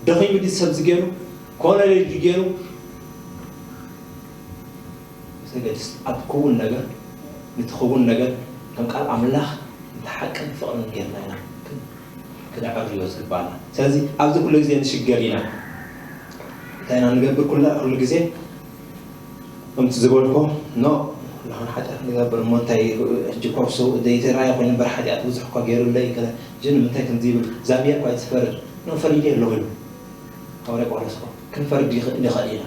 ደኺሙ ድዩ ሰብ ዝገይሩ ኮነ ድዩ ገይሩ ዘገድስ ኣብ ክውን ነገር ነቲ ክውን ነገር ከም ቃል ኣምላኽ ነቲ ሓቅን ፍቕርን ጌርና ኢና ክነዕርዮ ዝግባና። ስለዚ ኣብዚ ኩሉ ግዜ ንሽገር ኢና። እንታይ ኢና ንገብር ኩላ ኩሉ ግዜ ከምቲ ዝበልኮ ኖ ንኹን ሓጢኣት ንገብር እሞ እንታይ ሕጂ ኮርሱ ዘይተራየ ኮይኑ እምበር ሓጢኣት ብዙሕ እኳ ገይሩለይ ገለ ጅን ምንታይ ከምዚ ይብል ዛብያ እኳ ይትፈርድ ኖ ፈሪደ ኣለኹ ኢሉ ሃዋርያ ጳውሎስ እኮ ክንፈርድ ይኽእል ኢና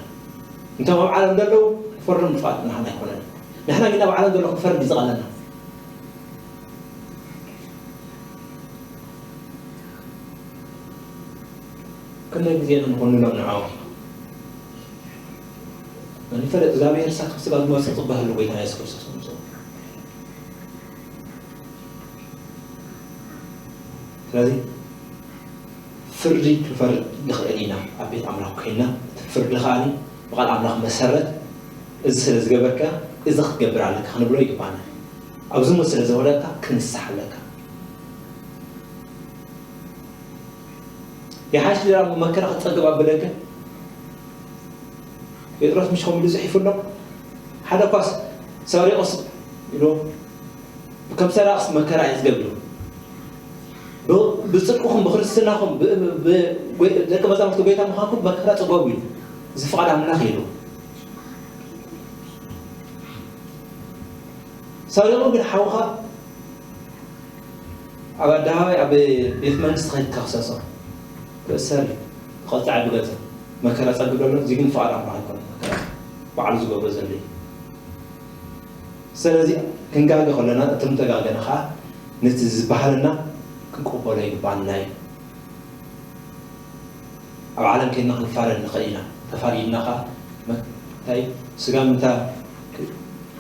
እንቶም ኣብ ዓለም ዘለዉ ክፈርዶም ፍቓድ ናህና ኣይኮነን ንሕና ግን ኣብ ዓለም ዘሎ ክንፈርድ ይዝቐለና ክንደይ ግዜ ኢና ንኾንሎም ንዓኦም መን ይፈለጥ እግዚኣብሔር ሳቶም ስጋ ዝመርጽ ጽባህ ኣሎ ጎይታና የሱስ ክርስቶስ ምጽኡ ስለዚ ፍርዲ ክንፈርድ ንኽእል ኢና ኣብ ቤት ኣምላኽ ኮይንና እቲ ፍርዲ ከዓኒ ብቓል ኣምላኽ መሰረት እዚ ስለ ዝገበርካ እዚ ክትገብር ኣለካ ክንብሎ ይግባና ኣብዚ ሞ ስለ ዝወደቅካ ክንስሕ ኣለካ ይሓሽ ድራሞ መከራ ክትጸግብ ኣብ ብደገ ጴጥሮስ ምሽ ከምሉ ጽሒፉ ኣሎ ሓደ ኳስ ሰሪቆስ ኢሉ ከም ሰራቅስ መከራ እዩ ዝገብር ብጽድቅኹም ብክርስትናኹም ደቂ መዛሙርቲ ጎይታ ምዃንኩም መከራ ጽገቡ እዩ እዚ ፍቓድ ኣምላኽ ኢሉ ሰሪቁ ግን ሓውኻ ኣብ ኣደባባይ ኣብ ቤት መንግስቲ ከይድካ ክሰሶ ክእሰር እዩ ክቐፃዕ ብገንዘብ መከራ ፀግብ ዘሎ እዚ ግን ፍቓድ ኣምላኽ ኣይኮነ መከራ ባዕሉ ዝገብሮ ዘሎ እዩ ስለዚ ክንጋገ ከለና እቶም ተጋገና ከዓ ነቲ ዝበሃለና ክንቀበሎ ይግባና እዩ ኣብ ዓለም ከይድና ክንፋረድ ንኽእል ኢና። ተፋሪድና ኸዓ እንታይ ስጋ ምንታ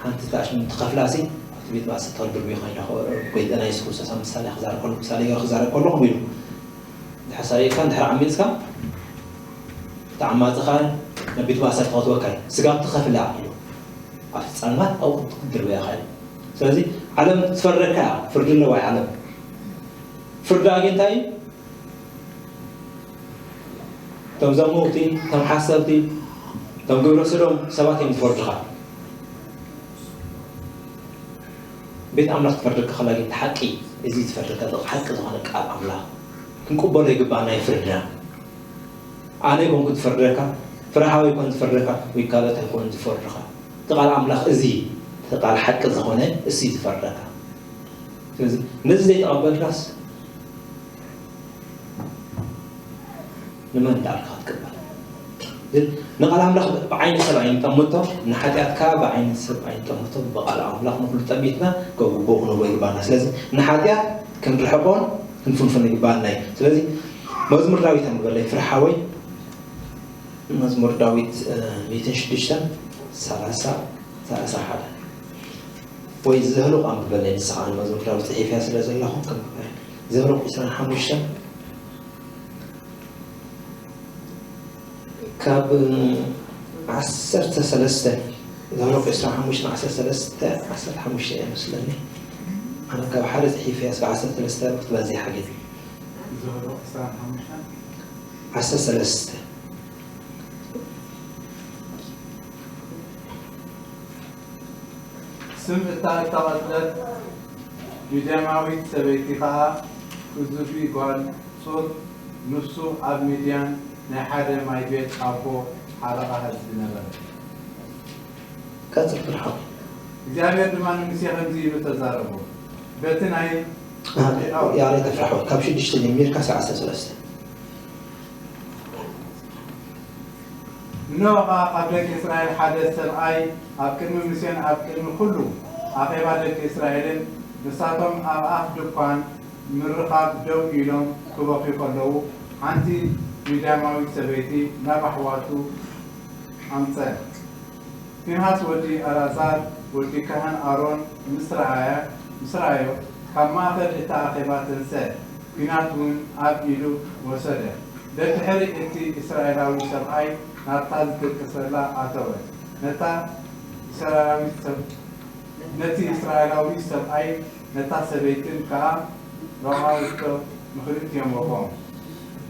ሓንቲ ታሽሙ ትኸፍላ ሲ ኣብቲ ቤት ማእሰርቲ ከልድርቡ ይኽእል ኢና። ጎይታና የሱስ ክርስቶስ ኣብ ምሳሌ ክዛረብ ከሎ ምሳሌ ገይሩ ክዛረብ ከሎ ከምኡ ኢሉ እንድሕር ሰሪቕካ እንድሕር ዓሚፅካ እቲ ዓማፂ ኸዓ ናብ ቤት ማእሰርቲ ከእትወካ እዩ። ስጋ ትኸፍላ ኢሉ ኣብቲ ፀልማት ኣብኡ ክትድርበያ ኸእል። ስለዚ ዓለም ትፈርደካ እያ። ፍርዲ ኣለዋ እያ ዓለም። ፍርዳ ግን እንታይ እዩ? እቶም ዘመውቲ፣ እቶም ሓሰብቲ፣ እቶም ግብረ ሰዶም ሰባት እዮም ዝፈርዱኻ። ቤት ኣምላኽ ትፈርደካ ከላ ግን ሓቂ እዚ ዝፈርደካ ዘሎ ሓቂ ዝኾነ ቃል ኣምላኽ ክንቅበሎ ይግባእ ናይ ፍርድና። ኣነ ይኮንኩ ዝፈርደካ፣ ፍርሃዊ ይኮን ዝፈርደካ ወይ ካልኦት ኣይኮን ዝፈርዱኻ። እቲ ቃል ኣምላኽ እዚ እቲ ቃል ሓቂ ዝኾነ እሱ እዩ ዝፈርደካ። ስለዚ ነዚ ዘይተቐበልካስ ንመን እንዳልካ ክትቅበል? ግን ንቃል ኣምላኽ ብዓይኒ ሰብ ኣይንጠምቶ፣ ንሓጢኣት ከዓ ብዓይኒ ሰብ ኣይንጠምቶ። ብቃል ኣምላኽ ንኩሉ ጠሚትና ግቡእ ክንብሎ ይግባና። ስለዚ ንሓጢኣት ክንርሕቆን ክንፍንፍን ይግባና እዩ። ስለዚ መዝሙር ዳዊት ኣንብበለይ ፍረ ሓወይ። መዝሙር ዳዊት ሚእትን ሽዱሽተን ሰላሳ ሰላሳ ሓደ ወይ ዘህሉቕ ኣንብበለይ። ንስኻ መዝሙር ዳዊት ጽሒፍያ ስለ ዘለኹ ከም ዘህሉቕ ዕስራን ሓሙሽተን ካብ ዓሰርተ ሰለስተ ዘህሉቕ ዕስራን ሓሙሽተን ዓሰርተ ሰለስተ ዓሰርተ ሓሙሽተ እየ መስለኒ። ኣነ ካብ ሓደ ጽሒፍያ ስለ ዓሰርተ ሰለስተ ክትበዚሓ ግን ዘህሉቕ ዕስራን ሓሙሽተን ዓሰርተ ሰለስተ ስም እታ እተቐትለት ሚድያማዊት ሰበይቲ ኸኣ ክዙቢ ጓል ጹር፣ ንሱ ኣብ ሚድያን ናይ ሓደ ማይ ቤት ኣቦ ሓለቓ ህዝቢ ነበረ። ቀጽል ፍርሓዊ። እግዚኣብሔር ድማ ንሙሴ ከምዚ ኢሉ ተዛረቦ፣ በቲ ናይ ያሬ ተፍርሓዊ ካብ ሽዱሽተ ጀሚርካ ሰዓት ሰለስተ እነሆ ኸኣ ካብ ደቂ እስራኤል ሓደ ሰብኣይ ኣብ ቅድሚ ሙሴን ኣብ ቅድሚ ኵሉ ኣኼባ ደቂ እስራኤልን፣ ንሳቶም ኣብ ኣፍ ድኳን ምርኻብ ደው ኢሎም ክበኽዩ ከለዉ፣ ሓንቲ ሚድያማዊት ሰበይቲ ናብ ኣሕዋቱ ኣምጸ። ፊንሃስ ወዲ ኣልኣዛር ወዲ ካህን ኣሮን ምስ ረኣያ፣ ምስ ረኣዮ፣ ካብ ማእከል እታ ኣኼባ ተንስአ፣ ኲናት እውን ኣብ ኢዱ ወሰደ። ደድሕሪ እቲ እስራኤላዊ ሰብኣይ ናብታ ዝድቅሰላ ኣተወ። ነታ እስራኤላዊት ሰብ ነቲ እስራኤላዊ ሰብኣይ ነታ ሰበይትን ከኣ ረቐቐቶ፣ ንኽልቲኦም ወግኦም።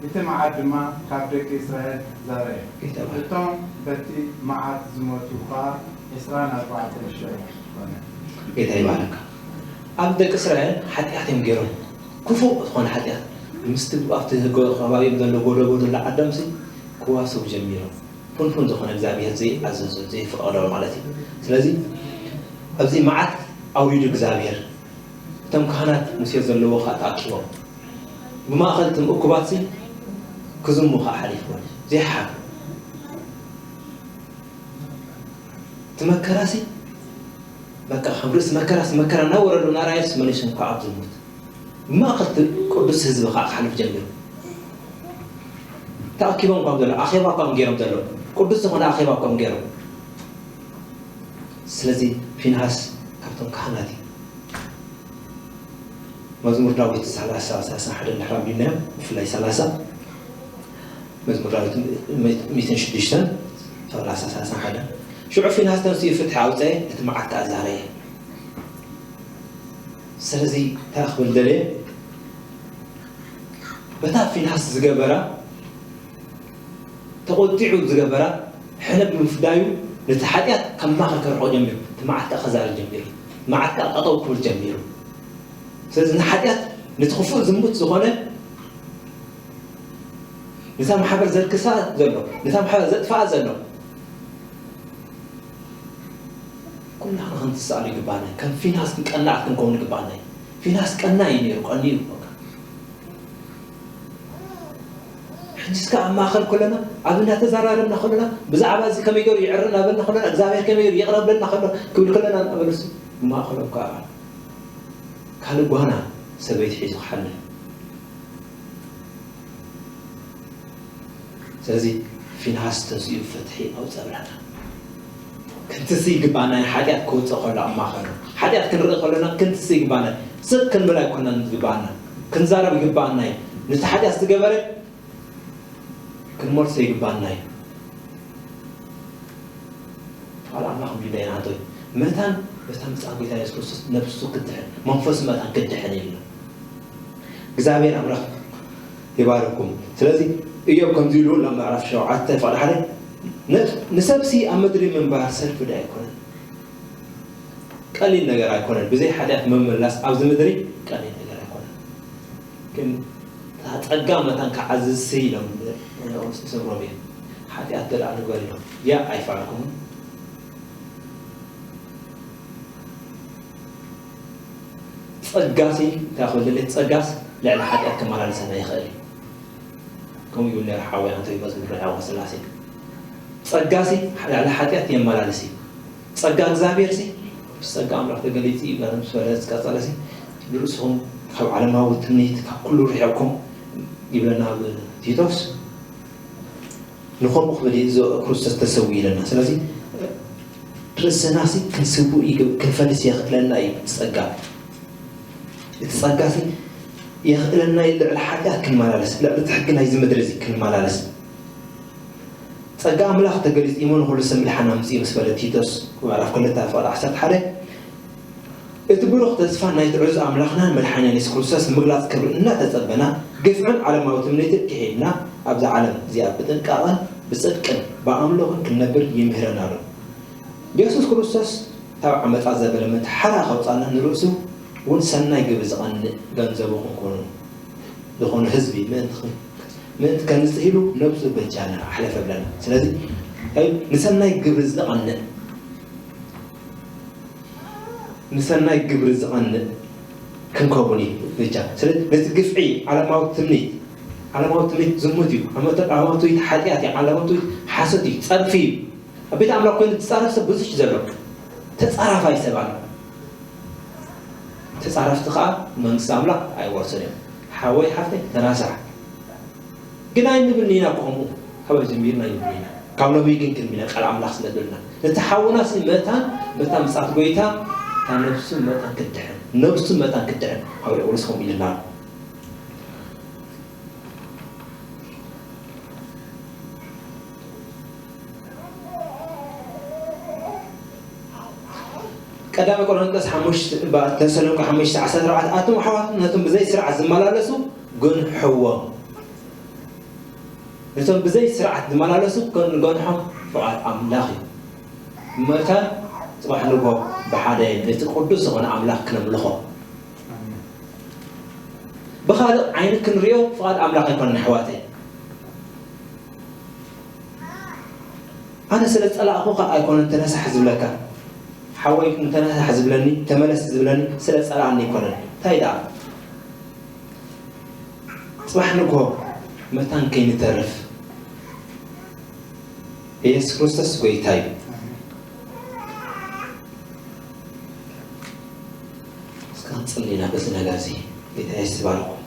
እቲ መዓት ድማ ካብ ደቂ እስራኤል ዛረየ። እቶም በቲ መዓት ዝሞቱ ከኣ ዕስራን ኣርባዕተን ሽሕ ኮነ። ጌታ ይባረካ። ኣብ ደቂ እስራኤል ሓጢኣት እዮም ገይሮም፣ ክፉእ ዝኾነ ሓጢኣት። ምስቲ ኣብቲ ከባቢኦም ዘሎ ጎደቦ ዘሎ ዓዶምሲ ክዋሰቡ ጀሚሮም። ፍንፉን ዝኾነ እግዚኣብሔር ዘይኣዘዞ ዘይፈቐዶ ማለት እዩ። ስለዚ ኣብዚ መዓት ኣውሪዱ እግዚኣብሔር፣ እቶም ካህናት ሙሴ ዘለዎ ኸዓ ተኣኪቦም ብማእኸል እቶም እኩባትሲ ክዝሙ ኸዓ ሓሊፍዎም። ዘይሓፍ እቲ መከራሲ በቃ ከም ርእሲ መከራሲ መከራ እናወረዱ እናረኣየስ መሊሱ እንኳ ኣብ ዝሙት ብማእኸል እቲ ቅዱስ ህዝቢ ከዓ ክሓልፍ ጀሚሩ። ተኣኪቦም እኳ ዘለዉ ኣኼባ እኳ ገይሮም ዘለዉ ቅዱስ ዝኾነ ኣኼባ እኳ ገይሮም። ስለዚ ፊንሃስ ካብቶም ካህናት እዩ። መዝሙር ዳዊት ሰላሳ ሰላሳ ሓደ እንድሕር ኣንቢብናዮ ብፍላይ ሰላሳ መዝሙር ዳዊት ሚእትን ሽዱሽተን ሰላሳ ሰላሳ ሓደ ሽዑ ፊንሃስ ተንሲኡ ፍትሒ ኣውፀየ እቲ መዓት ከዓ ዛረየ። ስለዚ እንታይ ክብል ደልየ በታ ፊንሃስ ዝገበራ ተቖጢዑ ዝገበራ ሕነ ብምፍዳዩ ነቲ ሓጢኣት ካብ ማእኸል ከርሕቆ ጀሚሩ እቲ መዓት ከዓ ክዛረብ ጀሚሩ መዓት ከዓ ጠጠው ክብል ጀሚሩ ስለዚ ንሓጢኣት ነቲ ክፉእ ዝሙት ዝኾነ ነታ ማሕበር ዘርክሳ ዘሎ ነታ ማሕበር ዘጥፍኣ ዘሎ ኩላህና ክንትስኣሉ ይግባና። ከም ፊናስ ቀናኣት ክንከውን ይግባና። ፊናስ ቀና እዩ ነይሩ፣ ቀንዩ እዩ። በቃ ሕጂ እስከ ኣብ ማእከል ኮለና ኣብ እናተዘራረብና ኮለና ብዛዕባ እዚ ከመይ ገይሩ ይዕረ እናበልና ኮለና እግዚኣብሔር ከመይ ገይሩ ይቕረ ብለና ከሎ ክብል ከለና እናበሉስ ብማእከሎም ከዓ ካልእ ጓና ሰበይቲ ሒዙ ክሓልፍ ስለዚ ፊንሃስ ተንሲኡ ፍትሒ ኣውፀብላና ክንትስ ይግባና ሓጢኣት ክውፅእ ከሎ ኣብ ማእኸሉ ሓጢኣት ክንርኢ ከለና ክንትስ ይግባና ስቅ ክንብል ኣይኮነን ዝግባና ክንዛረብ ይግባና እዩ ነቲ ሓጢኣት ዝገበረ ክንመልሶ ይግባና እዩ ቃል ኣምላኽ እንዲና ኢና ኣንቶይ መታን በታ ምፅኣት ጌታ የሱስ ክርስቶስ ነብሱ ክድሕን መንፈሱ መታን ክድሕን ኢልና እግዚኣብሔር ኣምላኽ ይባርኩም ስለዚ እዮም ከምዚ ይብሉ ናብ ምዕራፍ ሸውዓተ ፍቕዲ ሓደ ንሰብሲ ኣብ ምድሪ ምንባር ሰልፊ ዶ ኣይኮነን ቀሊል ነገር ኣይኮነን ብዘይ ሓጢኣት ምምላስ ኣብዚ ምድሪ ቀሊል ነገር ኣይኮነን ግን ጸጋ መታን ክዓዝዝ ኢሎም ንስም ሮሜ ሓጢኣት ደኣ ንግበር ኢሎም ያ ኣይፈዓልኩምን ጸጋሲ እንታይ ክብል ደለየ? ጸጋስ ልዕሊ ሓጢኣት ከመላልሰና ይኽእል እዩ። ከምኡ ይብል ነይሩ ሓወይ ኣንቶኒዎስ ዝብሎ ሓወ ስላሴ። ጸጋሲ ልዕሊ ሓጢኣት የመላልስ እዩ። ጸጋ እግዚኣብሔር ሲ ጸጋ ኣምላኽ ተገሊጹ እዩ። ጋር ምስ በለ ዝቀጸለ ሲ ንርእስኹም ካብ ዓለማዊ ትምኒት ካብ ኩሉ ርሒቕኩም ይብለና ኣብ ቲቶስ። ንኸምኡ ክብል እዩ እዚ ክርስቶስ ተሰዊ ኢለና። ስለዚ ርእስና ሲ ክንስውእ ይግብ ክንፈልስ የኽእለና እዩ። ጸጋ እቲ ጸጋ ሲ የኽእለና እዩ። ልዕሊ ሓጢኣት ክንመላለስ ልዕሊ እቲ ሕጊ ናይዚ ምድሪ እዚ ክንመላለስ ጸጋ ኣምላኽ ተገሊጹ እዩ። መን ኩሉ ሰብ ምድሓን ኣምጽኡ ምስ በለ ቲቶስ ምዕራፍ ክልተ ፍቕዲ ዓሰርተ ሓደ እቲ ብሩኽ ተስፋ ናይ ትዕዙ ኣምላኽናን መድሓኒና የሱስ ክርስቶስ ንምግላጽ ክብሪ እናተጸበና ግፍዕን ዓለማዊ ትምኒትን ክሒድና ኣብዛ ዓለም እዚኣ ብጥንቃቐን ብጽድቅን ብኣምልኾን ክንነብር ይምህረና ኣሎ። የሱስ ክርስቶስ ካብ ዓመጻ ዘበለ ምእንቲ ሓራ ከውጻና ንርእሱ እውን ሰናይ ግብሪ ዝቐንእ ገንዘቡ ክንኮኑ ዝኾኑ ህዝቢ ምእንቲ ምእንቲ ከምዝጽእ ኢሉ ነብሱ በጃና ኣሕለፈ ብለና። ስለዚ እንታይ ንሰናይ ግብሪ ዝቐንእ ንሰናይ ግብሪ ዝቐንእ ክንከውን እዩ በጃ። ስለዚ ነቲ ግፍዒ ዓለማዊ ትምኒት ዓለማዊ ትምኒት ዝሙት እዩ። ዓመተ ዓለማዊ ትምኒት ሓጢኣት እዩ። ዓለማዊ ትምኒት ሓሶት እዩ፣ ጸርፊ እዩ። ኣብ ቤት ኣምላኽ ኮይኑ ዝጻረፍ ሰብ ብዙሕ እዩ ዘሎ። ተጻራፋይ ሰብ ኣሎ። ተጻረፍቲ ከኣ መንግስቲ ኣምላኽ ኣይወርሱን እዮም። ሓወይ ሓፍተይ ተናሳሕ። ግን ኣይንብልን ኢና ከምኡ። ካበይ ጀሚርና ኣይንብልን ኢና። ካብ ሎሚ ግን ክንብል ኢና ቃል ኣምላኽ ስለ ዝብልና። ነቲ ሓውና ሲ መታን በታ ምጽኣት ጎይታ እታ ነብሱ መታን ክትድሕን ነብሱ መታን ክትድሕን ሃዋርያ ጳውሎስ ከምኡ ኢልና ኣሎ። ቀዳማይ ቆሮንቶስ ሓሙሽተ ተሰሎንቄ ሓሙሽተ ዓሰርተ ኣርባዕተ ኣቱም ኣሕዋት ነቶም ብዘይ ስርዓት ዝመላለሱ ገንሕዎም። ነቶም ብዘይ ስርዓት ዝመላለሱ ክንገንሖም ፍቓድ ኣምላኽ እዩ። መታን ጽባሕ ንግሆ ብሓደ ነቲ ቅዱስ ዝኾነ ኣምላኽ ክነምልኾ ብኻልእ ዓይኒ ክንሪኦ ፍቓድ ኣምላኽ ኣይኮነን ኣሕዋተይ። ኣነ ስለ ዝጸላእኹኻ ኣይኮነን ተነሳሕ ዝብለካ። ሓወይ ተነሳሕ ዝብለኒ ተመለስ ዝብለኒ ስለ ዝጸላእኒ ኣይኮነን። እንታይ ደኣ ጽባሕ ንግሆ መታን ከይንተርፍ የሱስ ክርስቶስ ጎይታ እዩ። እስከ ክንጽሊ ኢና በዚ ነገር እዚ። ጌታ የሱስ ይባርኩም።